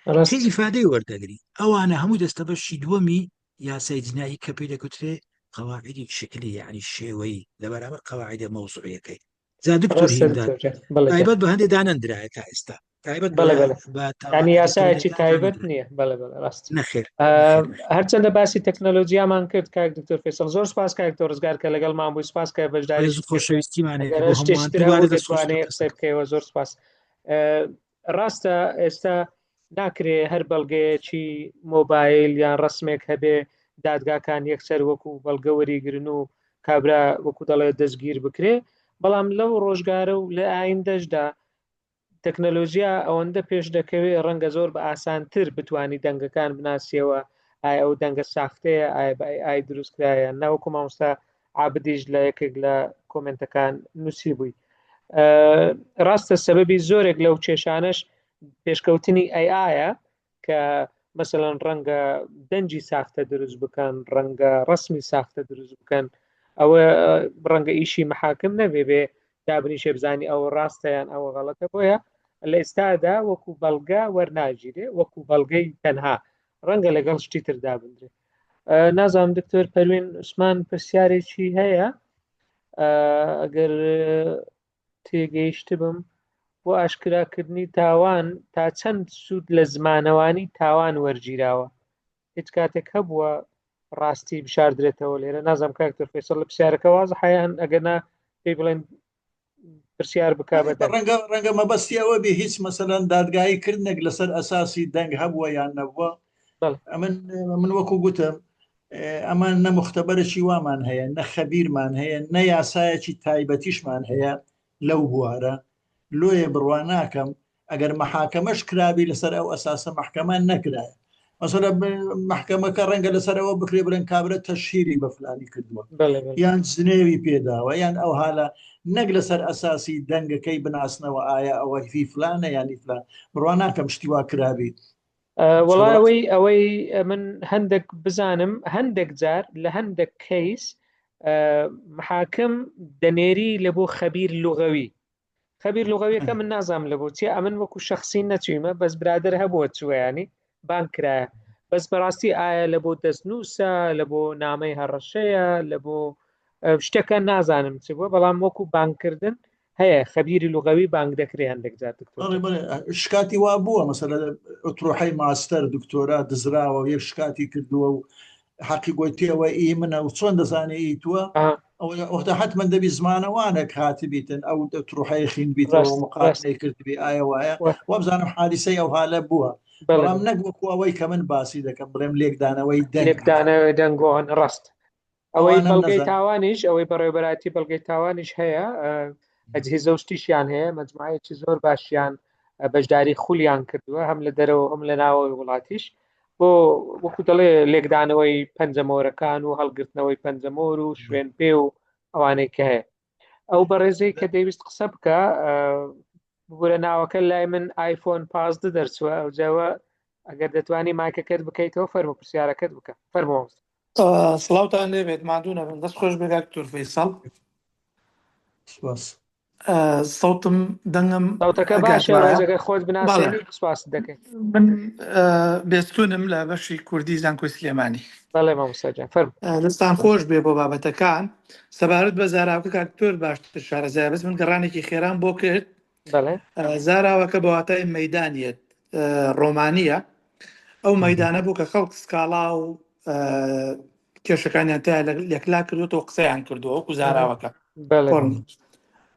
Speaker 5: چه
Speaker 1: ڕاست
Speaker 5: ئیفادەی وەردەگری ئەوانە هەموو دەستەبەشی دووەمی یاسای جنایی کە پێی دەگوترێ قەواعیدی شکلی یعنی شێوەیی لە بەرامبەر قەواعیدە مەوزوعیەکەی جا دکتۆر
Speaker 1: ڕاستە
Speaker 5: هیمداد
Speaker 1: دکتۆر جان بەڵێ جان
Speaker 5: تایبەت بە هەندێ دانەندرایە تا ئێستا تایبەت
Speaker 1: بەڵێ
Speaker 5: بە
Speaker 1: بەڵێ
Speaker 5: بە
Speaker 1: یعنی
Speaker 5: تاوانە
Speaker 1: یاسایەکی
Speaker 5: ئەلکترۆنیەکان
Speaker 1: تایبەت
Speaker 5: دانەندرا
Speaker 1: نییە بەڵێ بەڵێ ڕاست
Speaker 5: نەخێر
Speaker 1: ئە،
Speaker 5: نەخێر نەخێر
Speaker 1: هەرچەندە باسی تەکنەلۆژیامان کرد کاک دکتۆر فێسەڵ زۆر سپاس کاک دکتۆر ڕزگار کە لەگەڵمان بووی سپاس کە
Speaker 5: ڕێز
Speaker 1: بەشداریشت
Speaker 5: و
Speaker 1: کرد
Speaker 5: خۆشەویستیمان هەیە
Speaker 1: ئەگەر
Speaker 5: بۆ
Speaker 1: هەر شتێکی
Speaker 5: هەمووان
Speaker 1: تر
Speaker 5: دووبارە
Speaker 1: هەبوو
Speaker 5: دەست خۆش
Speaker 1: دەتوانێت
Speaker 5: دکتۆر
Speaker 1: قسەی بکەیەوە زۆر سپاس ئە، ڕاستە ئێستا ناکرێ هەر بەڵگەیەکی مۆبایل یان ڕسمێک هەبێ دادگاکان یەکسەر وەکو بەڵگە وەریگرن و کابرا وەکو دەڵێ دەستگیر بکرێ بەڵام لەو ڕۆژگارە و لە ئایندەشدا تەکنەلۆژیا ئەوەندە پێش دەکەوێ ڕەنگە زۆر بە ئاسانتر بتانی دەنگەکان بناسیەوە ئایا ئەو دەنگە ساختەیە ئایا بە AI دروست کرایە ناوەکو مامۆستا عابدیش لە یەکێک لە کۆمنتەکان نووسی بووی ڕاستە سەبەبی زۆرێک لەو کێشانەش پێشکەوتنی AI یە کە مەسەلەن ڕەنگە دەنگی ساختە دروست بکەن ڕەنگە ڕسمی ساختە دروست بکەن ئەوە ڕەنگە ئیشی محاکم نەبێ بێ دابنیشێ بزانی ئەوە ڕاستە یان ئەوە غەڵەتە بۆیە لە ئێستادا وەکو بەڵگە وەرناگیرێ وەکو بەڵگەی تەنها ڕەنگە لەگەڵ شتی تر دابندرێ نازانم دکتۆر پەروین عوسمان پرسیارێکی هەیە ئەگەر تێگەیشتبم بۆ ئاشکراکردنی تاوان تا چەند سوود لە زمانەوانی تاوان وەرگیراوە هیچ کاتێک هەبووە ڕاستی بشاردرێتەوە لێرە نازم کاک دکتۆر فەیسەڵ لە پرسیارەکە وازحە یان ئەگەر نا پێی بڵێن پرسیار بکا بە دەنگ.
Speaker 2: ڕەنگە ڕەنگە مەبەستی ئەوە بێ هیچ مەسەلەن دادگایی کردنێک لەسەر ئەساسی دەنگ هەبووە یان نەبووە
Speaker 1: بەڵێ.
Speaker 2: ئەمن من وەکو گوتم ئەمە نە مختبەرێکی وامان هەیە نە خەبیرمان هەیە نە یاسایەکی تایبەتیشمان هەیە لەو بوارە لۆیە بڕوا ناکەم ئەگەر مەحاکەمەش کرابی لەسەر ئەو ئەساسە مەحکەمە نەکرایە مەسەلە مەحکەمەکە ڕەنگە لەسەر ئەوە بکرێ بڵێن کابرا تەشهیری بە فلانی کردووە یان جنێوی پێداوە یان ئەو حالە نەک لەسەر ئەساسی دەنگەکەی بناسنەوە ئایا ئەوە هی فلانە یانی فلان بڕوا ناکەم شتی وا کرابی
Speaker 1: وەڵا ئەوەی ئەوەی من هەندێک بزانم هەندێک جار لە هەندێک کەیس محاکم دەنێری لە بۆ خەبیر لغەوی خەبیر لغەویەکە من نازانم لە بۆ چیە ئەمن وەکو شخصی نەچویمە بەس برادر هەبووە چوویانی بانگ کرایە بەس بەڕاستی ئایا لە بۆ دەستنووسە لە بۆ نامەی هەڕەشەیە لە بۆ شتەکە نازانم چ بووە بەڵام وەکو بانگکردن هەیە خەبیری لغەوی بانگ دەکرێ هەندێک جار دکتۆر
Speaker 2: بەڵێ بەڵێ شکاتی وا بووە مەسەلە ئۆترۆحەی ماستەر دکتۆرا دزراوە و یەک شکاتی کردووە و حەقی گۆتیەوە ئی منە و چۆن دەزانێ ئی تووە وەختە حتمما دەبی زمانەوانێک هاتبیتن ئەو تروحەی خین بیتەوە
Speaker 1: ڕاست ڕاست
Speaker 2: مقارنەی کردبی ئایا وایە وابزانم حادیسەی ئەو حالە بووە
Speaker 1: بەڵێ
Speaker 2: بەڵام نەک وەکو ئەوەی کە من باسی دەکەم بڵێم لێکدانەوەی دەنگ هات
Speaker 1: لێکدانەوەی دەنگۆن ڕاست ئەوەی
Speaker 2: ئەوانەم
Speaker 1: بەڵگەی
Speaker 2: نەزانم
Speaker 1: تاوانیش ئەوەی بەڕێوەبەرایەتی بەڵگەی تاوانیش هەیە ئەجهیزە و شتیشیان هەیە مەجموعەیەکی زۆر باشیان بەشداری خولیان کردووە هەم لە دەرەوە هەم لە ناوەوەی وڵاتیش بۆ وەکو دەڵێ لێکدانەوەی پەنجەمۆرەکان و هەڵگرتنەوەی پەنجەمۆر و شوێن پێ و ئەوانەی کە هەیە ئەو بەڕێزەی کە دەیویست قسە بکە ببورە ناوەکە لای من ئایفۆن 15 دەرچووە ئەو جاوە ئەگەر دەتوانی مایکەکەت بکەیتەوە فەرمو پرسیارەکەت بکە فەرمو
Speaker 6: سڵاوتان لێبێت ماندوو نەبن دەست خۆش بێ کاک دکتۆر فەیسەڵ
Speaker 2: سپاس
Speaker 6: سەوتم دەنگم
Speaker 1: سەوتەکە
Speaker 6: ئەگات
Speaker 1: باشە
Speaker 6: وایە
Speaker 1: ڕێزەکە خۆت
Speaker 6: بەڵێ
Speaker 1: بناسێنی سپاست دەکەین
Speaker 6: من بێستونم لە بەشی کوردی زانکۆی سلێمانی
Speaker 1: بەڵێ مامۆستا گیان فەرموو
Speaker 6: دەستان خۆش بێ بۆ بابەتەکان سەبارەت بە زاراوەکە کاک دکتۆر باشتر شارەزایە بەس من گەڕانێکی خێرام بۆ کرد
Speaker 1: بەڵێ
Speaker 6: زاراوەکە بە واتای مەدانیت ڕۆمانیە ئەو مەدانە بوو کە خەڵک سکاڵا و کێشەکانیان تا یەکلا کردوەوە قسەیان کردووە وەکو زاراوەکە
Speaker 1: بەڵێ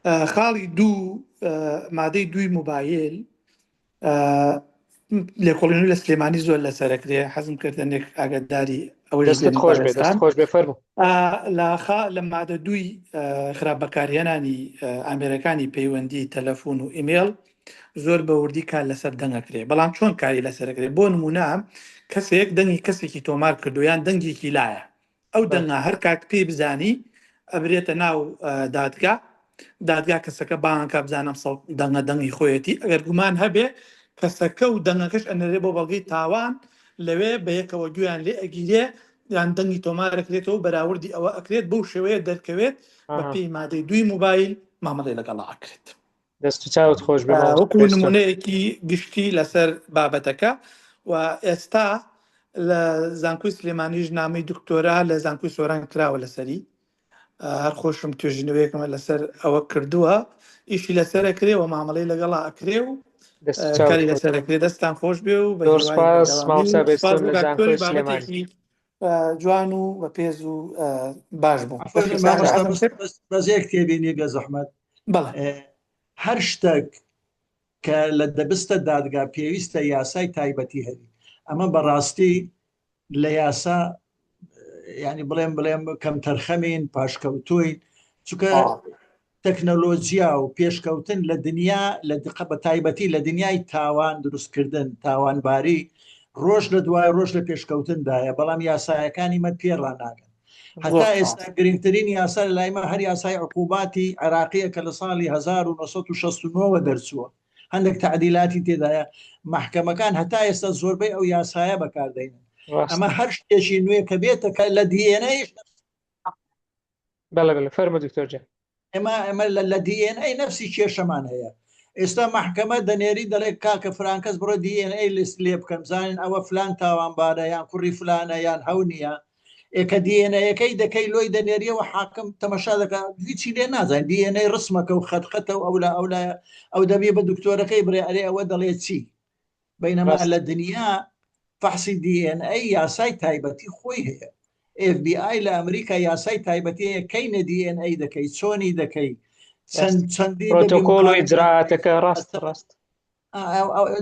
Speaker 6: خاڵی دوو مادەی دووی موبایل لێکۆڵینەوە لە سلێمانی زۆر لەسەرەکرێ حەزم کردنێک ئاگاداری ئەوەش
Speaker 1: دەستت
Speaker 6: بێن
Speaker 1: خۆش بێ دەست
Speaker 6: بەڕێزتان
Speaker 1: خۆش بێ فەرموو
Speaker 6: لە خا لە مادە دووی خراپ بەکارهێنانی ئامێرەکانی پەیوەندی تەلەفۆن و ئیمێڵ زۆر بە وردی کار لەسەر دەنگەکرێ بەڵام چۆن کاری لەسەرەکرێ بۆ نمونە کەسێک دەنگی کەسێکی تۆمار کردو یان دەنگێکی لایە ئەو دەنگە هەر کات پێی بزانی ئەبرێتە ناو دادگا دادگا کەسەکە بانکە بزانم سەڵ دەنگە دەنگی خۆیەتی ئەگەر گومان هەبێ کەسەکە و دەنگەکەش ئەنەرێ بۆ بەڵگەی تاوان لەوێ بە یەکەوە گوێیان لێ ئەگیرێ یان دەنگی تۆمارەکرێتەوە بەراوردی ئەوە ئەکرێت بەو شێوەیە دەرکەوێت بە پێی مادەی دووی موبایل مامەڵەی لەگەڵا ئەکرێت.
Speaker 1: دەست و چاوت خۆش بێ مامۆستا
Speaker 6: وەکو
Speaker 1: بێستون.
Speaker 6: نمونەیەکی گشتی لەسەر بابەتەکە و ئێستا. لە زانکۆی سلێمانیش نامەی دکتۆرا لە زانکۆی سۆران کراوە لەسەری هەر خۆشم توێژینەوەیەکم لەسەر ئەوە کردووە ئیشی لەسەر ئەکرێ و مامەڵەی لەگەڵا ئەکرێ و
Speaker 1: دەست و چاوت
Speaker 6: کاری
Speaker 1: خۆش
Speaker 6: لەسەر ئەکرێ دەستان خۆش بێ و بە
Speaker 1: زۆر
Speaker 6: هیوای
Speaker 1: سپاس
Speaker 6: بەردەوامی
Speaker 1: مامۆستا
Speaker 6: و سپاس
Speaker 1: بێستون
Speaker 6: بۆ
Speaker 1: لە
Speaker 6: دکتۆری
Speaker 1: زانکۆی سلێمانی
Speaker 6: بابەتێکی جوان و بەپێز و باش بوو
Speaker 2: عەفوەن
Speaker 6: دەستی ساغ
Speaker 2: مامۆستا
Speaker 6: حەزم
Speaker 2: بەس
Speaker 6: کرد
Speaker 2: بەس بەس یەک تێبینی بێ زەحمەت
Speaker 6: بەڵێ
Speaker 2: هەر شتێک کە لە دەبستە دادگا پێویستە یاسای تایبەتی هەبی ئەمە بەڕاستی لە یاسا ینی بڵێم بڵێم کەم تەرخەمین پاشکەوتوین چونکە تەکنەلۆجیا و پێشکەوتن لە دنیا لە دقە بە تایبەتی لە دنیای تاوان دروستکردن تاوانباری ڕۆژ لە دوای ڕۆژ لە پێشکەوتندایە بەڵام یاسایەکانی مە پێ ڕناگەن هەتا ئێستا گرنگترین یاسا لە لای مە هەر یاسای عقوباتی عێراقیە کە لە ساڵی 1969 دەرچووە هەندێک تعدیلاتی تێدایە محکەمەکان هەتا ئێستا زۆربەی ئەو یاسایە بەکاردەینن ئەمە هەر شتێکی نوێ کە بێتە کە لە DNA
Speaker 1: بەڵێ بەڵێ فەرموو دکتۆر جان.
Speaker 2: ئێمە ئێمە لە DNA نەفسی کێشەمان هەیە ئێستا مەحکەمە دەنێری دەڵێ کاکە فرانکەس بڕۆ DNA لیست لێ بکەن بزانین ئەوە فلان تاوانبارە یان کوڕی فلانە یان هەو نییە ئێکە DNA ەکەی دەکەی لۆی دەنێریەوە حاکم تەمەشا دەکا هیچی لێ نازانین DNA ڕسمەکە و خەتخەتە و ئەولا ئەولا ئەو دەبێ بە دکتۆرەکەی بڕێ ئەرێ ئەوە دەڵێ چی بەینەما
Speaker 1: ڕاست
Speaker 2: لە دنیا فەحسی DNA یاسای تایبەتی خۆی هەیە. FBI لە ئەمریکا یاسای تایبەتی هەیە کەی نە DNA دەکەی چۆنی دەکەی
Speaker 1: ڕاست
Speaker 2: چەند چەندی دەبی
Speaker 1: پرۆتۆکۆل و
Speaker 2: مقارنە
Speaker 1: ئیجرائاتەکە ڕاست ڕاست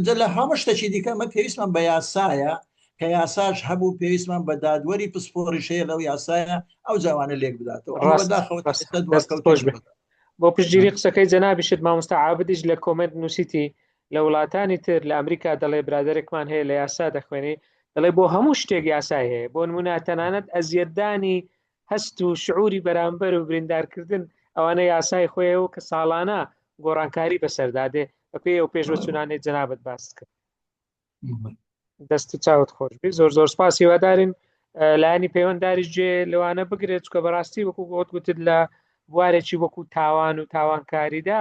Speaker 2: جا لە هەموو شتێکی دیکە ئەمە پێویستمان بە یاسایە کە یاساش هەبوو پێویستمان بە دادوەری پسپۆڕیش هەیە لەو یاسایە ئەو جاوانە لێک بداتەوە ئەمە
Speaker 1: ڕاست
Speaker 2: بەداخەوە تا
Speaker 1: ڕاست
Speaker 2: ئێستا
Speaker 1: دەست خۆش
Speaker 2: دواکەوتوین
Speaker 1: بێ بۆ پشتگیری قسەکەی جەنابیشت مامۆستا عابدیش لە کۆمێنت نووسیتی لە وڵاتانی تر لە ئەمریکا دەڵێ برادێکمان هەیە لە یاسا دەخوێنی دەڵێ بۆ هەموو شتێک یاسای هەیە بۆ نمونە تەنانەت ئەزیەتدانی هەست و شعوری بەرامبەر و بریندارکردن ئەوانە یاسای خۆیە و کە ساڵانە گۆڕانکاری بەسەردا دێ بەپێی ئەو پێشوەچوونانەی جەنابت باست کرد. دەست و چاوت خۆش بی زۆر زۆر سپاس هیوادارین لایەنی پەیوەنداریش جێ لەوانە بگرێت چکە بەڕاستی وەکو گۆت گوتت لە بوارێکی وەکو تاوان و تاوانکاریدا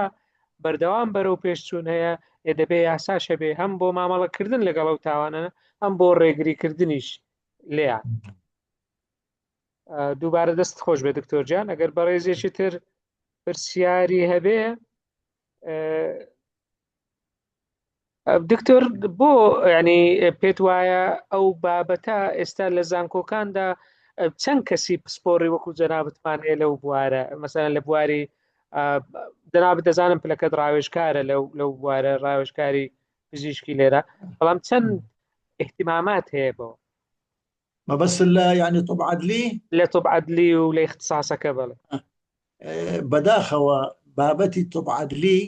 Speaker 1: بەردەوام بەرەو پێشچوون هەیە ئێ دەبێ یاساش هەبێ هەم بۆ مامەڵەکردن لەگەڵ ئەو تاوانە هەم بۆ ڕێگریکردنیش لێیان دووبارە دەست خۆش بێ دکتۆر جان ئەگەر بەڕێزێکی تر پرسیاری هەبێ دکتۆر بۆ ینی پێت وایە ئەو بابەتە ئێستا لە زانکۆکاندا چەند کەسی پسپۆڕی وەکو جەنابتمان هەیە لەو بوارە مەسەلەن لە بواری جەنابت دەزانم پلەکەت ڕاوێژکارە لەو لەو بوارە ڕاوێژکاری پزیشکی لێرە بەڵام چەند احتیمامات هەیە بۆ
Speaker 2: مەبەست لە یعنی طب عدلی
Speaker 1: لە طب عدلی و لە اختصاصەکە بەڵێ
Speaker 2: بەداخەوە بابەتی طب عدلی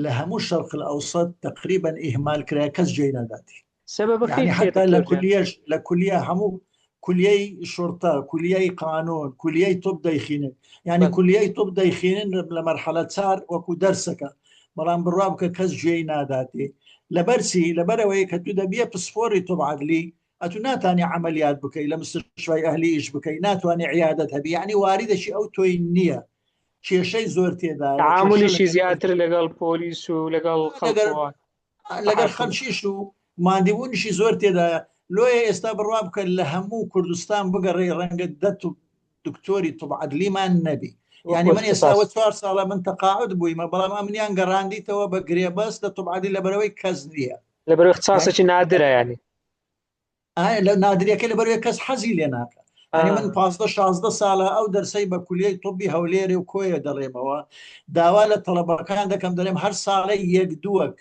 Speaker 2: لە هەموو شەرق الاوسط تقریبا ئیهمال کرا کەس جێی ناداتی
Speaker 1: سەبەبەکەی
Speaker 2: یعنی
Speaker 1: چیە
Speaker 2: حتا لە
Speaker 1: دکتۆر جان؟
Speaker 2: کولیەش لە کولیە هەموو کولیەی شرطە کولیەی قانون کولیەی طب دەیخینن یعنی
Speaker 1: بەڵێ.
Speaker 2: کولیەی طب دەیخینن لە مەرحەلە چار وەکو دەرسەکە بەڵام بڕوا بکە کەس گوێی ناداتێ لەبەر چی لەبەرئەوەی کە تو دەبیە پسپۆری طب عدلی ئەتو ناتانی عملیات بکەی لە مستشفای ئەهلی ئیش بکەی ناتوانانی عیادەت هەبی یعنی واریدەکی ئەو تۆی نییە کێشەی زۆر تێدایە کێشە
Speaker 1: تعاملیشی
Speaker 2: لەگەڵ
Speaker 1: زیاتر لەگەڵ پۆلیس و لەگەڵ
Speaker 2: لەگەر
Speaker 1: خەڵکەوە
Speaker 2: لەگەر
Speaker 1: تەحاکم
Speaker 2: خەڵکیش و ماندیبوونیشی زۆر تێدایە لۆیە ئێستا بڕوا بکە لە هەموو کوردستان بگەڕێ ڕەنگە دە دکتۆری طب عدلیمان نەبی
Speaker 1: وەکو
Speaker 2: یعنی من ئێستا
Speaker 1: اختصاص
Speaker 2: وە چوار ساڵە من تەقاعد بوویمە بەڵام ئەمنیان گەڕاندیتەوە بە گرێبەست لە طب عدلی لەبەرەوەی کەس نییە
Speaker 1: لەبەر
Speaker 2: یعنی
Speaker 1: اختصاصێکی نادرە ینی
Speaker 2: لە نادریەکە لەبەرەوەی کەس حەزی لێ ناکە یعنی من 15 16 ساڵە ئەو دەرسەی بە کولیەی طبی هەولێرێ و کۆیە دەڵێمەوە داوا لە تەڵەبەکان دەکەم دەڵێم هەر ساڵەی یەک دووەک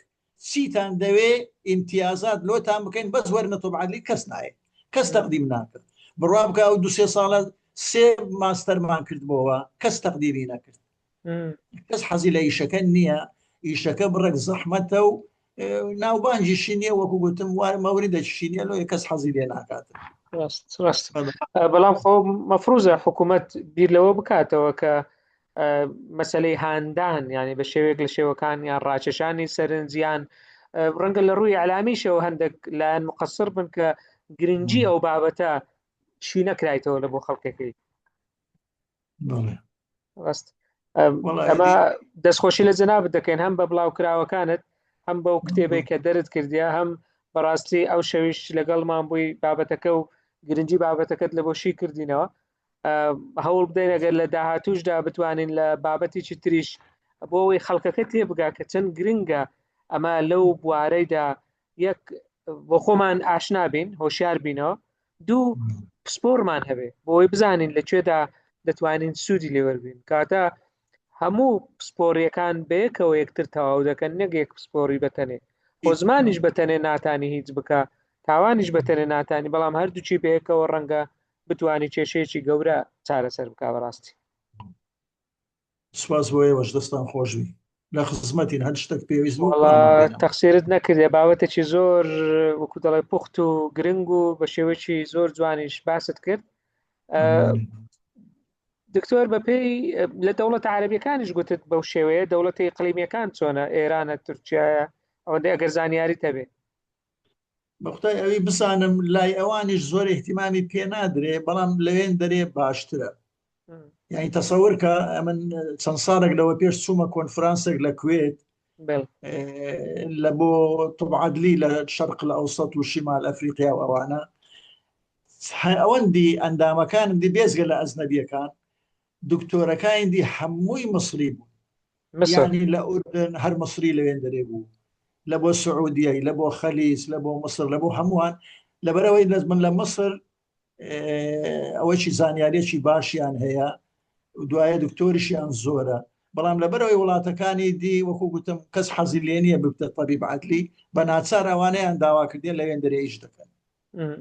Speaker 2: چیتان دەوێ ئیمتیازات لۆتان بکەین بەس وەرنە طب عدلی کەس نایە کەس تەقدیم ناکە بڕوا بکە ئەو دو سێ ساڵە سێ ماستەرمان کردبەوە کەس تەقدیمی نەکرد کەس حەزی لە ئیشەکە نییە ئیشەکە بڕێک زەحمەتە و ناوبانگیشی نییە وەکو گوتم وار مەوریدەکیشی نییە لۆیە کەس حەزی لێ ناکات
Speaker 1: ڕاست ڕاست بەڵام خۆ مەفروزە حکوومەت بیر لەوە بکاتەوە کە مەسلەی هاندان یعنی بە شێوەیەک لە شێوەکان یان ڕاکێشانی سەرنجیان ڕەنگە لە ڕووی ئەلامیشەوە هەندێک لایەن مقصر بن کە گرنگی ئەو بابەتە شی نەکرایتەوە لە بۆ خەڵکەکەی ڕاست ئەمە دەستخۆشی لە جەنابت دەکەین هەم بە بڵاوکراوەکانت هەم بەو کتێبێک کە دەرت کردیا هەم بەڕاستی ئەو شەویش لەگەڵمان بووی بابەتەکە و گرنگی بابەتەکەت لە بۆ شی کردینەوە هەوڵ بدەین ئەگەر لە داهاتوشدا بتوانین لە بابەتێکی تریش بۆ ئەوەی خەڵکەکە تێبگا کە چەند گرنگە ئەمە لەو بوارەیدا یەک بۆ خۆمان ئاشنا بین هۆشیار بینەوە دوو پسپۆرمان هەبێ بۆی بزانین لە کوێدا دەتوانین سوودی لێوەربین کاتە هەموو پسپۆریەکان بەیەکەوە یەکتر تەواو دەکەن نەک یەک پسپۆری بەتەنێ خۆ زمانیش بەتەنێ ناتانی هیچ بکە تاوانیش بەتەنێ ناتانی بەڵام هەردووکی بەیەکەوە ڕەنگە بتانی کێشەیەکی گەورە چارەسەر بک بەڕاستی.
Speaker 2: سپاس بۆ ئێوەش دەستان خۆشبی لە خزمەتین هەر شتێک پێویست بوو
Speaker 1: وەڵا تەقسیرت نەکردێ بابەتێکی زۆر وەکو دەڵێ پوخت و گرنگ و بە شێوەیەکی زۆر جوانیش باست کرد دکتۆر بەپێی لە دەوڵەتە عەرەبیەکانیش گوتت بەو شێوەیە دەوڵەتی ئیقلیمیەکان چۆنە ئێرانە تورکیایە ئەوەندەی ئەگەر زانیاریت هەبێ.
Speaker 2: بەخودای ئەوی بزانم لای ئەوانیش زۆر ئیهتیمامی پێ نادرێ بەڵام لەوێن دەرێ باشترە یعنی تەسەور کە ئەمن چەند ساڵێک لەوە پێش چوومە کۆنفرانسێک لە کوێت لە بۆ طب عدلی لە شەرق لە ئەوسەت و شیمال ئەفریقیا و ئەوانە ئەوەندی ئەندامەکانم دی بێزگە لە ئەزنەبیەکان دکتۆرەکانی دی هەمووی مصری بوون یعنی لە ئوردن هەر مصری لەوێن دەرێ بوو لە بۆ سعودیەی لە بۆ خەلیج لە بۆ مصر لە بۆ هەمووان لەبەرەوەی لەز من لە مصر ئەوەی زانیاریەکی باشیان هەیە دوایە دکتۆریشیان زۆرە بەڵام لەبەرەوەی وڵاتەکانی دی وەکو گوتم کەس حەزی لێ نییە ببتە طبیب عدلی بە ناچار ئەوانەیان داوا کردێ لەوێن دەرێ ئیش دەکەن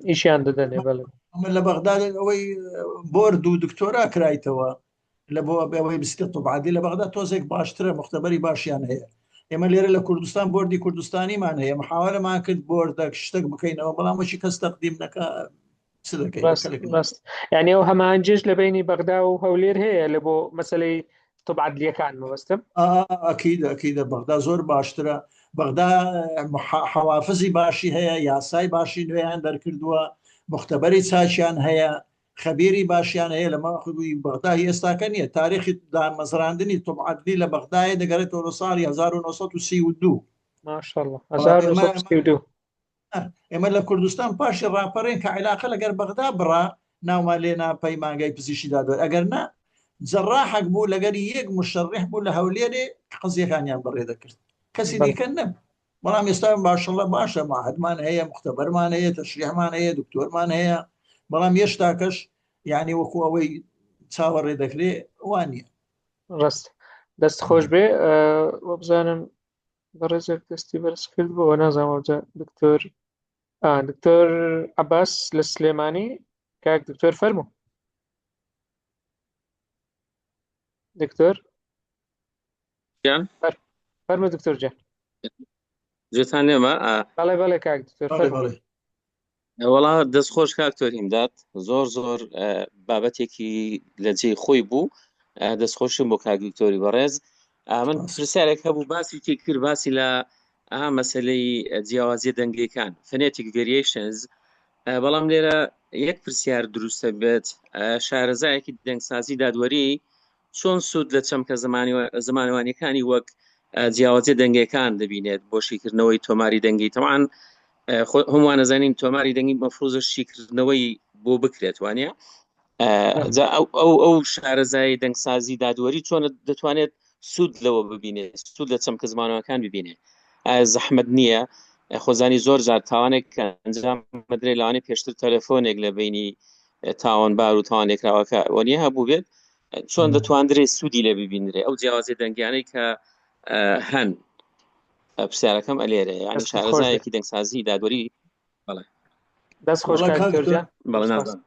Speaker 1: ئیشیان دەدەنێ بەڵێ
Speaker 2: من لە بەغدا ئەوەی بۆرد و دکتۆرا کرایتەوە لە بۆ ئەوەی بستە طبعادی لە بەغدا تۆزێک باشترە مختبەری باشیان هەیە ئێمە لێرە لە کوردستان بۆردی کوردستانیمان هەیە محاوەلەمان کرد بۆردەک شتێک بکەینەوە بەڵام وەچی کەس تەقدیم نەکە
Speaker 1: ڕاست یعنی ئەو هەمانجش لە بینی بەغدا و هەولێر هەیە لە بۆ مەسلەی طب عدلیەکان مەبەستم
Speaker 2: ئەکیدە ئەکیدە بەغدا زۆر باشترە بەغدا حەوافزی باشی هەیە یاسای باشی نوێیان دەرکردووە مختبەری چاکیان هەیە خەبیری باشیان هەیە لە ماخوی بەغدا ئێستاکە نییە تاریخی دامەزراندنی طب عدلی لە بەغدایە دەگەڕێتەوە لە ساڵی 1932
Speaker 1: ماشاءالله 1932
Speaker 2: ئێمە لە کوردستان پاشی ڕاپەڕین کە عیلاقە لەگەر بەغدا بڕا ناومان لێنا پەیمانگای پزیشکی دادوەر ئەگەر نا جەڕاحەک بوو لەگەر یەک مشەڕح بوو لە هەولێرێ قەزیەکانیان بەڕێ دەکرد کەسی دیکە نەبوو بەڵام ئێستا باشەڵە باشە ماهدمان هەیە مختبەرمان هەیە تەشریحمان هەیە دکتۆرمان هەیە بەڵام هێشتاکەش یعنی وەکو ئەوەی چاوەڕێ دەکرێ وانە
Speaker 1: ڕاست دەست خۆش بێ وەبزانم بەڕێزێک دەستی بەرز کرد بۆ نازانم ئەوجا دکتۆر دکتۆر عباس لە سلێمانی کاک دکتۆر فەرموو دکتۆر
Speaker 7: گیان
Speaker 1: فەرموو دکتۆر جان
Speaker 7: جێتان نێمە
Speaker 1: بەڵێ بەڵێ کاک دکتۆر فەرموو
Speaker 7: وەڵا دەست خۆش کاک تۆر ئیمداد زۆر زۆر بابەتێکی لە جێی خۆی بوو دەست خۆشم بۆ کاک دکتۆری بەڕێز من پرسیارێک هەبوو باسی کرد باسی لە ئا مەسلەی جیاوازیە دەنگەکان phonetic variations بەڵام لێرە یەک پرسیار دروستە بێت شارەزایەکی دەنگسازی دادوەری چۆن سوود لە چەمکە زمانەوانیەکانی وەک جیاوازیە دەنگەکان دەبینێت بۆ شیکردنەوەی تۆماری دەنگی تەوان هەمووان ئەزانین تۆماری دەنگی مەفروزە شیکردنەوەی بۆ بکرێت وانە جا ئەو ئەو ئەو شارەزای دەنگسازی دادوەری چۆن دەتوانێت سوود لەوە ببینێت سوود لە چەمکە زمانەکان ببینێت ئایا زەحمت نییە خۆزانی زۆر جار تاوانێک کە ئەنجام بدرێت لەوانەیە پێشتر تەلەفۆنێک لە بینی تاوانبار و تاوانلێکراوەکە وەنیە هەبوو بێت چۆن دەتواندرێت سوودی لێ ببینرێ ئەو جیاوازی دەنگیانەی کە هەن پرسیارەکەم ئەلێرە یعنی شارەزایەکی دەنگسازی دادوەری بەڵێ
Speaker 1: دەست خۆش
Speaker 7: بەڵێ نازانم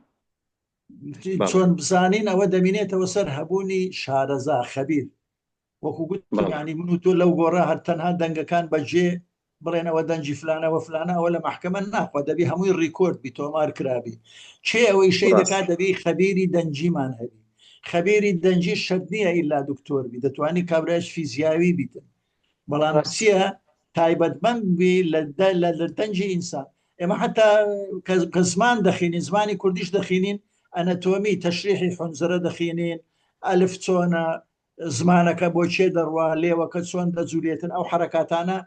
Speaker 2: چۆن بزانین ئەوە دەمینێتەوە سەر هەبوونی شارەزا خەبیر وەکو گوتم یانی من و تۆ لەو گۆڕە هەر تەنها دەنگەکان بەجێ بڵێنەوە دەنگی فلانەوە فلانە ئەوە لە مەحکەمە ناخوا دەبی هەمووی ڕیکۆرد بی تۆمار کرابی چێ ئەوەی شەی دەکات دەبی خەبیری دەنگیمان هەبی خەبیری دەنگی شەرت نییە ئیلا دکتۆر بی دەتوانی کابرایش فیزیاوی بیتن بەڵام چییە تایبەتمەند بی لە دەنگی ئینسان ئێمە حتا کە زمان دەخینین زمانی کوردیش دەخینین ئەنەتۆمی تەشریحی حنجرە دەخینین ئەلف چۆنە زمانەکە بۆ کێ دەڕوا، لێوەکە چۆن دەجولێتن، ئەو حەرەکاتانە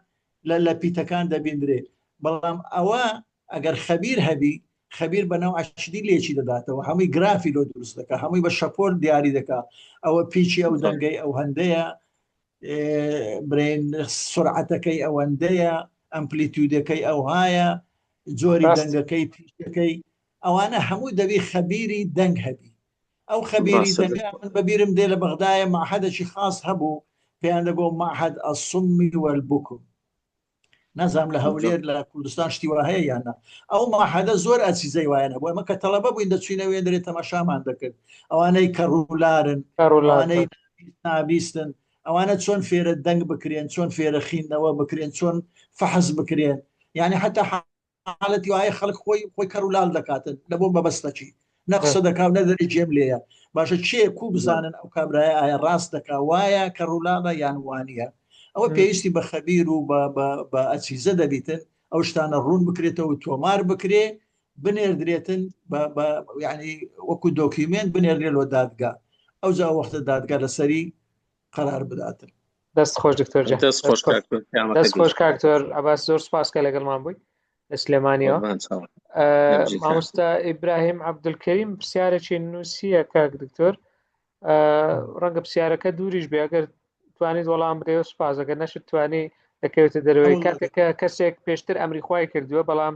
Speaker 2: لە لە پیتەکان دەبیندرێ. بەڵام ئەوە ئەگەر خەبیر هەبی خەبیر بە نەوعەکی دی لێکی دەداتەوە هەمووی گرافی لۆ دروست دەکا هەمووی بە شەپۆل دیاری دەکا ئەوە پیچی ئەو دەنگەی ئەو هەندەیە برێن سرعەتەکەی ئەوەندەیە ئەمپلیتیودەکەی ئەوهایە جۆری دەنگەکەی پیچەکەی ئەوانە هەموو دەبی خەبیری دەنگ هەبی ئەو خەبیری دەنگە من بەبیرم دێ لە بەغدایە معهدێکی خاص هەبوو پێیان دەگۆ معهد الصم والبكم نازانم لە هەولێر لە کوردستان شتی وا هەیە یان نا ئەو ماحەدە زۆر ئەچیزەی وایە نەبوو ئەمە کە تەڵەبە بووین دەچوینە وێندرێ تەماشامان دەکرد ئەوانەی کەڕولارن ئەوانەی نابیستن ئەوانە چۆن فێرە دەنگ بکرێن چۆن فێرە خیندنەوە بکرێن چۆن فەحز بکرێن یعنی حتا حالەتی وایە خەڵک خۆی خۆی کەڕ و لال دەکاتن لە بۆ مەبەستەکی نە قسە دەکا و نە دەری جێم لێیە باشە چێ کو بزانن ئەو کابرایە ئایا ڕاست دەکا وایە کەڕ و لاڵە یان وانە ئەوە پێویستی بە خەبیر و بە ئەچیزە دەبیتن ئەو شتانە ڕوون بکرێتەوە و تۆمار بکرێ بنێردرێتن ینی وەکو document بنێردرێ لۆ دادگا ئەو جا وەختە دادگا لەسەری قەرار بداتن.
Speaker 1: دەست خۆش دکتۆر جان.
Speaker 7: دەست خۆش کاک تۆر.
Speaker 1: قیامەتە دەست خۆش کاک تۆر عەباس زۆر سپاس کە لەگەڵمان بووی لە سلێمانیەوە.
Speaker 7: قوربان چاوان. نەبژی کاک.
Speaker 1: مامۆستا ئیبراهیم عەبدولکەریم پرسیارێکی نووسیە کاک دکتۆر ڕەنگە پرسیارەکە دووریش بێ ئەگەر توانیت وەڵام بدەیەوە سپاس ئەگەر نەشت توانی دەکەوێتە دەرەوەی کاتێک کە کەسێک پێشتر ئەمری خوای کردووە بەڵام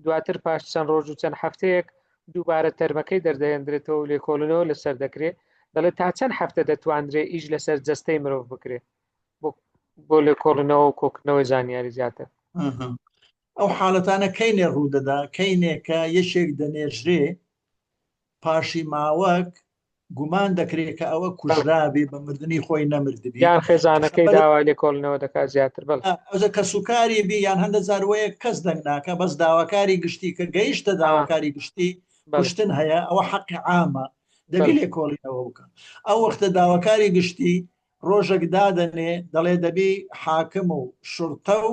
Speaker 1: دواتر پاش چەند ڕۆژ و چەند هەفتەیەک دووبارە تەرمەکەی دەردەهێندرێتەوە و لێکۆڵینەوە لەسەر دەکرێت دەڵێت تا چەند هەفتە دەتوانرێ ئیش لەسەر جەستەی مرۆڤ بکرێت بۆ بۆ لێکۆڵینەوە و کۆکردنەوەی زانیاری زیاتر
Speaker 2: ئەو حاڵەتانە کەینێ ڕوودەدا کەینێکە یەکێک دەنێژرێ پاشی ماوەک گومان دەکرێت کە ئەوە کوژرابێ بە مردنی خۆی نەمردبی
Speaker 1: یان خێزانەکەی داوای لێکۆڵینەوە دەکات زیاتر بەڵێ
Speaker 2: ئەوجا کەسوکاری بی یان هەندە جار وەیە کەس دەنگ ناکە بەس داواکاری گشتی کە گەیشتە داواکاری گشتی کوشتن هەیە ئەوە حەقی عامە دەبی لێکۆڵینەوە بکە ئەو وەختە داواکاری گشتی ڕۆژێک دادەنێ دەڵێ دەبی حاکم و شورتە و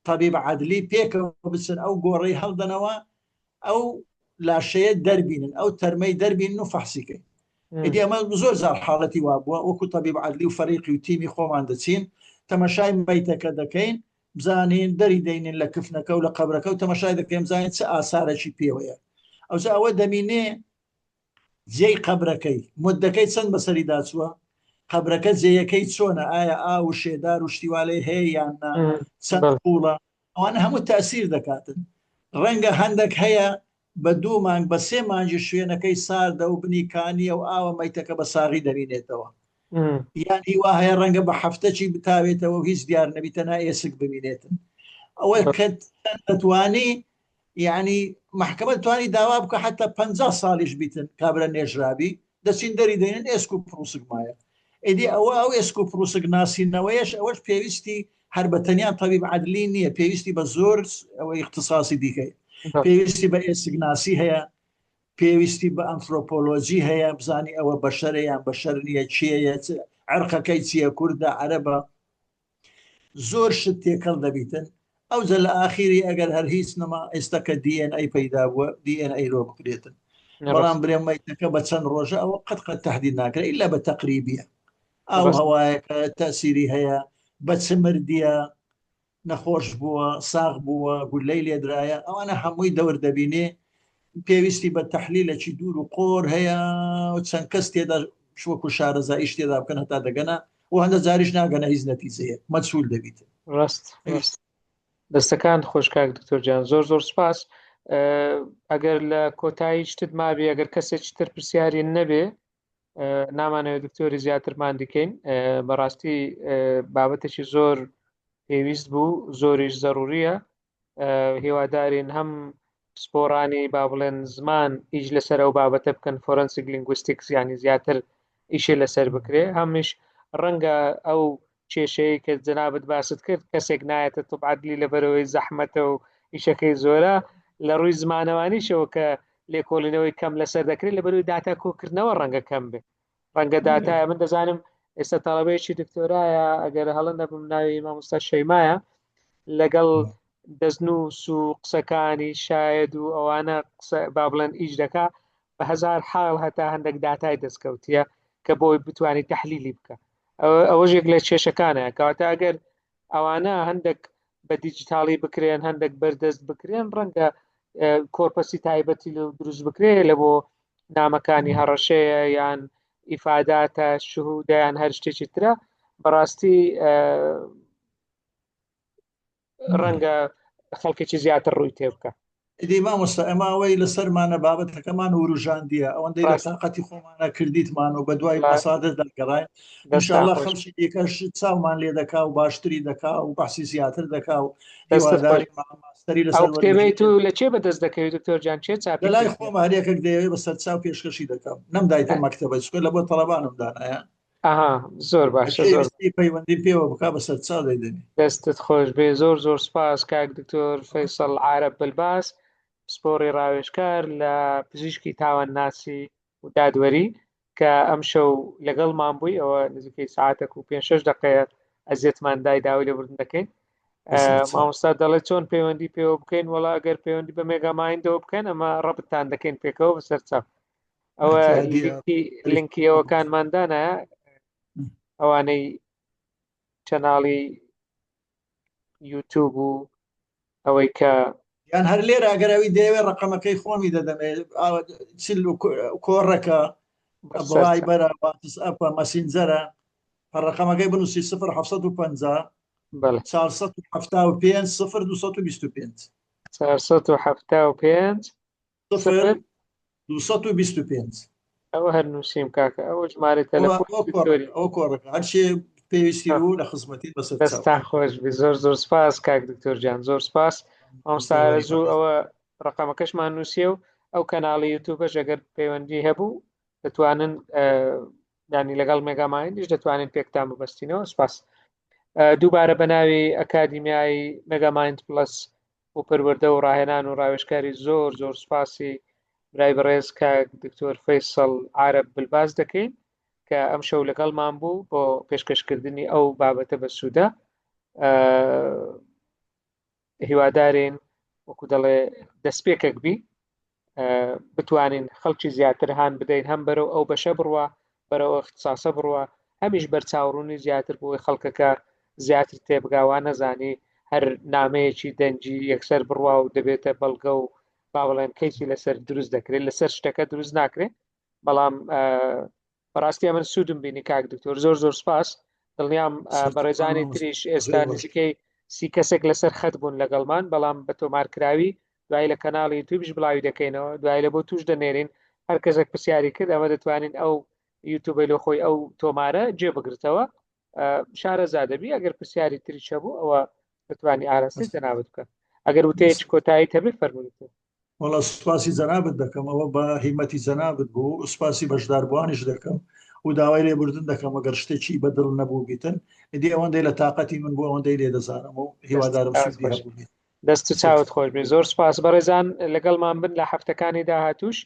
Speaker 2: تەبیب عەدلی پێکەوە بچن ئەو گۆڕەی هەڵدەنەوە ئەو لاشەیە دەربینن ئەو تەرمەی دەربینن و فەحسیکەین ئیدی ئەمە زۆر زار حاڵەتی وا بووە وەکو تەبیب عەدلی و فەریقی و تیمی خۆمان دەچین تەمەشای مەیتەکە دەکەین بزانین دەری دەینین لە کفنەکە و لە قەبرەکە و تەمەشای دەکەین بزانین چ ئاسارێکی پێوەیە ئەوجا ئەوە دەمینێ جێی قەبرەکەی مدەکەی چەند بەسەریدا چووە قەبرەکە جێیەکەی چۆنە ئایا ئاو و شێدار و شتیوالەی هەیە یان نا چەند قوڵە ئەوانە هەموو تەئسیر دەکاتن ڕەنگە هەندەک هەیە بە دوو مانگ بە سێ مانگی شوێنەکەی ساردە و بنی کانیە و ئاوە مەیتەکە بە ساغی دەمینێتەوە یان هیوا هەیە ڕەنگە بە هەفتەکی بتاوێتەوە و هیچ دیار نەبی تەنها ئێسک بمینێتن ئەوە کە دەتوانی یعنی محکمە توانی داوا بکە حتا 50 ساڵیش بیتن کابرا نێژرابی دەچین دەری دەینن ئێسک و پروسک مایە ئیدی ئەوە ئەو ئێسک و پروسک ناسینەوەیەش ئەوەش پێویستی هەر بە تەنیا تەبیب عەدلی نییە پێویستی بە زۆر ئەوە ئیختیساسی دیکەی پێویستی بە ئێسکناسی هەیە پێویستی بە ئەنثرۆپۆلۆجی هەیە بزانی ئەوە بەشەرە یان بەشەر نییە کێیە عرقەکەی چییە کوردە عەرەبە زۆر شت تێکەڵ دەبیتن ئەوجە لە ئاخیری ئەگەر هەر هیچ نەما ئێستا کە DNA پەیدا بووە DNA لۆ بکرێتن بەڵام برێ مەیتەکە بە چەند ڕۆژە ئەوە قەت قەت تهدید ناکرێت ئیلا بە تەقریبیە ئاو هەوایەکە تەسیری هەیە بە چ مردیە نەخۆش بووە ساغ بووە گولەی لێدرایە ئەوانە هەمووی دەور دەبینێ پێویستی بە تەحلیلێکی دوور و قۆر هەیە و چەند کەس تێدا وەکو شارەزا ئیش تێدا بکەن هەتا دەگەنە و هەندە جاریش ناگەنە هیچ نەتیجەیەک مەجهول دەبیت.
Speaker 1: ڕاست ڕاست دەستەکان خۆش کاک دکتۆر جان زۆر زۆر سپاس ئەگەر لە کۆتایی شتت مابێ ئەگەر کەسێکی تر پرسیاری نەبێ نامانەوێت دکتۆری زیاترمان دیکەین بەڕاستی بابەتێکی زۆر پێویست بوو زۆریش زەڕوریە هیوادارین هەم پسپۆڕانی با بڵێن زمان ئیش لەسەر ئەو بابەتە بکەن forensic linguistics ینی زیاتر ئیشێ لەسەر بکرێ هەمیش ڕەنگە ئەو کێشەیە کە جەنابت باست کرد کەسێک نایەتە طب عدلی لەبەرەوەی زەحمەتە و ئیشەکەی زۆرە لە ڕووی زمانەوانیشەوە کە لێکۆڵینەوەی کەم لەسەر دەکرێت لەبەرەوەی داتا کۆکردنەوە ڕەنگە کەم بێ ڕەنگە داتایە من دەزانم ئێستا تەڵەبەیەکی دکتۆرایە ئەگەر هەڵە نەبم ناوی مامۆستا شەیمایە لەگەڵ دەستنووس و قسەکانی شاید و ئەوانە قسە با بڵێن ئیش دەکا بە هەزار حاڵ هەتا هەندێک داتای دەستکەوتیە کە بۆی بتوانێت تحلیلی بکە ئەوەژێک لە کێشەکانە کەواتە ئەگەر ئەوانە هەندێک بە دیجیتاڵی بکرێن هەندێک بەردەست بکرێن ڕەنگە کۆرپەسی تایبەتی لە دروست بکرێ لە بۆ نامەکانی هەڕەشەیە یان ئیفاداتە شهودە یان هەر شتێکی ترە بەڕاستی ڕەنگە خەڵکێکی زیاتر ڕووی تێ بکە.
Speaker 2: ئیدی مامۆستا ئێمە ئەوەی لەسەرمانە بابەتەکەمان وروژاندیە ئەوەندەی لە
Speaker 1: ڕاست
Speaker 2: تاقەتی خۆمانە کردیتمان و بەدوای
Speaker 1: ڕاست
Speaker 2: مەسادردا گەڕاین
Speaker 1: دەستتان
Speaker 2: ئینشاءاللە
Speaker 1: خۆش
Speaker 2: خەڵکی دیکەش چاومان لێ دەکا و باشتری دەکا و بەحسی زیاتر دەکا و
Speaker 1: دەستت خۆش
Speaker 2: هیوادارین ماستەری
Speaker 1: ئەو
Speaker 2: لەسەر
Speaker 1: کتێبەی
Speaker 2: وەربگیرێت
Speaker 1: تو لە چێ بەدەست دەکەوی دکتۆر جان چێ چاپی
Speaker 2: لەلای
Speaker 1: کردیە
Speaker 2: خۆم هەریەکێک دەیەوێ بەسەر چاو پێشکەشی دەکەم نەمدایتە مەکتەبە چونکە لە بۆ تەڵەبانم دانایە
Speaker 1: ئەها زۆر باشە
Speaker 2: ئەکێ
Speaker 1: زۆر
Speaker 2: ویستی پەیوەندی پێوە بکا بەسەر چاو دەیدەنێ.
Speaker 1: دەستت خۆش بێ زۆر زۆر سپاس کاک دکتۆر فەیسەڵ عارەب بلباس پسپۆڕی ڕاوێژکار لە پزیشکی تاوانناسی و دادوەری کە ئەمشەو لەگەڵمان بووی ئەوە نزیکەی ساعتێک و پێ شش دقەیە ئەزیەتمان دای داوای لێبوردن دەکەین
Speaker 2: بەسەر چاو.
Speaker 1: مامۆستا دەڵێت چۆن پەیوەندی پێوە بکەین وەڵا ئەگەر پەیوەندی بە مێگامایندەوە بکەن ئەمە ڕەبتان دەکەین پێکەوە بەسەر چاو ئەوە لینکی لینکی ئەوەکانمان دانایە ئەوانەی چەناڵی یوتوب و ئەوەی کە
Speaker 2: یان هەر لێرە ئەگەر ئەوی دەیەوێ ڕقەمەکەی خۆمی دەدەمێ چل کۆڕەکە بەڵای بەرە واتس ئەپە مەسینجەرە ڕقەمەکەی بنووسی 0
Speaker 1: بەڵێ
Speaker 2: 475 0 225
Speaker 1: 475
Speaker 2: 0 225
Speaker 1: ئەوە هەر نووسیم کاکە ئەوە ژمارە تەلەفۆن دکتۆری
Speaker 2: ئەو کۆڕەکە هەرچێ پێویستی بوو لە خزمەتی بەسەر
Speaker 1: دەستان خۆش بی زۆر زۆر سپاس کاک دکتۆر گیان زۆر سپاس مامۆستا ئارەزوو ئەوە ڕقەمەکەشمان نووسیە و ئەو کەناڵی یوتوبەش ئەگەر پەیوەندی هەبوو دەتوانن ینی لەگەڵ مێگامایندیش دەتوانین پێکتان ببەستینەوە سپاس دووبارە بە ناوی ئەکادیمیای مێگامایند پلس بۆ پەروەردە و ڕاهێنان و ڕاوێژکاری زۆر زۆر سوپاسی برای بەڕێز کاک دکتۆر فەیسەڵ عارەب بلباس دەکەین کە ئەم شەو لەگەڵمان بوو بۆ پێشکەشکردنی ئەو بابەتە بە سوودە هیوادارین وەکو دەڵێ دەستپێکێک بی بتوانین خەڵکی زیاتر هان بدەین هەم بەرەو ئەو بەشە بڕوا بەرەو اختصاصە بڕوا هەمیش بەرچاوڕوونی زیاتر بۆی خەڵکەکە زیاتر تێبگا وا نەزانی هەر نامەیەکی دەنگی یەکسەر بڕوا و دەبێتە بەڵگە و با بڵێن کەیسی لەسەر دروست دەکرێت لەسەر شتەکە دروست ناکرێت بەڵام بەڕاستی ئەمن سوودم بینی کاک دکتۆر زۆر زۆر سپاس دڵنیام بەڕێزانی تریش ئێستا نزیکەی سی کەسێک لەسەر خەت بوون لەگەڵمان بەڵام بە تۆمارکراوی دوای لە کەناڵی یوتیوبش بڵاوی دەکەینەوە دوای لە بۆ توش دەنێرین هەر کەسێک پرسیاری کرد ئەمە دەتوانین ئەو یوتیوبەی لۆ خۆی ئەو تۆمارە جێ بگرتەوە شارەزا دەبی ئەگەر پرسیاری تری هەبوو ئەوە دەتوانی ئاراستەی جەنابت بکە ئەگەر وتەیەکی کۆتایی هەبێ فەرمووی
Speaker 2: وەڵا سوپاسی جەنابت دەکەم ئەوە بە هیمەتی جەنابت بوو و سوپاسی بەشداربووانیش دەکەم و داوای لێبوردن دەکەم ئەگەر شتێکی بەدڵ نەبوو بیتن ئیدی ئەوەندەی لە تاقەتی من بوو ئەوەندەی لێ دەزانم و هیوادارم سوودی هەبوو بێت.
Speaker 1: دەست و چاوت خۆش بێ زۆر سپاس بەڕێزان لەگەڵمان بن لە هەفتەکانی داهاتوش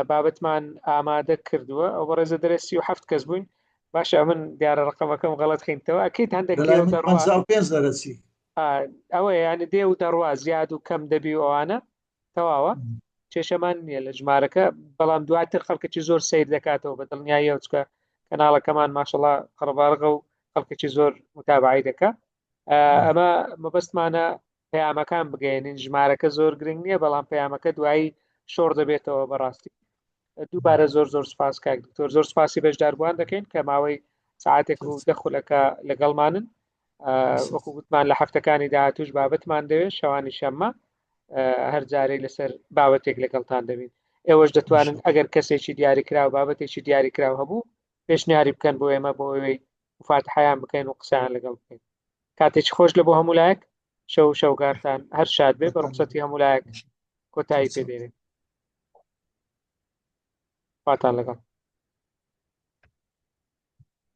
Speaker 1: بابەتمان ئامادە کردووە ئەو بەڕێزە دەرێ 37 کەس بووین باشە من دیارە ڕقەمەکەم غەڵەت خینتەوە ئەکەیت هەندێک
Speaker 2: لەلای من 55 دەرەچی
Speaker 1: ئەوە یانی دێ و دەڕوا زیاد و کەم دەبی و ئەوانە تەواوە کێشەمان نییە لە ژمارەکە بەڵام دواتر خەڵکێکی زۆر سیر دەکاتەوە بە دڵنیاییەوە چکە کەناڵەکەمان ماشەڵا قەرەباڵغە و خەڵکێکی زۆر متابعی دەکا ئەمە مەبەستمانە پەیامەکان بگەێنین ژمارەکە زۆر گرنگ نییە بەڵام پەیامەکە دوایی شۆڕ دەبێتەوە بەڕاستی دووبارە زۆر زۆر سپاس کاک دکتۆر زۆر سپاسی بەشداربووان دەکەین کە ماوەی ساعتێک و دە خولەکە لەگەڵمانن وەکو گوتمان لە هەفتەکانی داهاتوش بابەتمان دەوێت شەوانی شەممە هەر جارێک لەسەر بابەتێک لەگەڵتان دەبین ئێوەش دەتوانن ئەگەر کەسێکی دیاریکراو بابەتێکی دیاریکراو هەبوو پێشنیاری بکەن بۆ ئێمە بۆ ئەوەی مفاتحیان بکەین و قسەیان لەگەڵ بکەین کاتێکی خۆش لە بۆ هەموو لایەک شەو شەوگارتان هەر شاد بێ بە ڕوخسەتی هەموو لایەک کۆتایی پێدێنین خواتان لەگەڵ.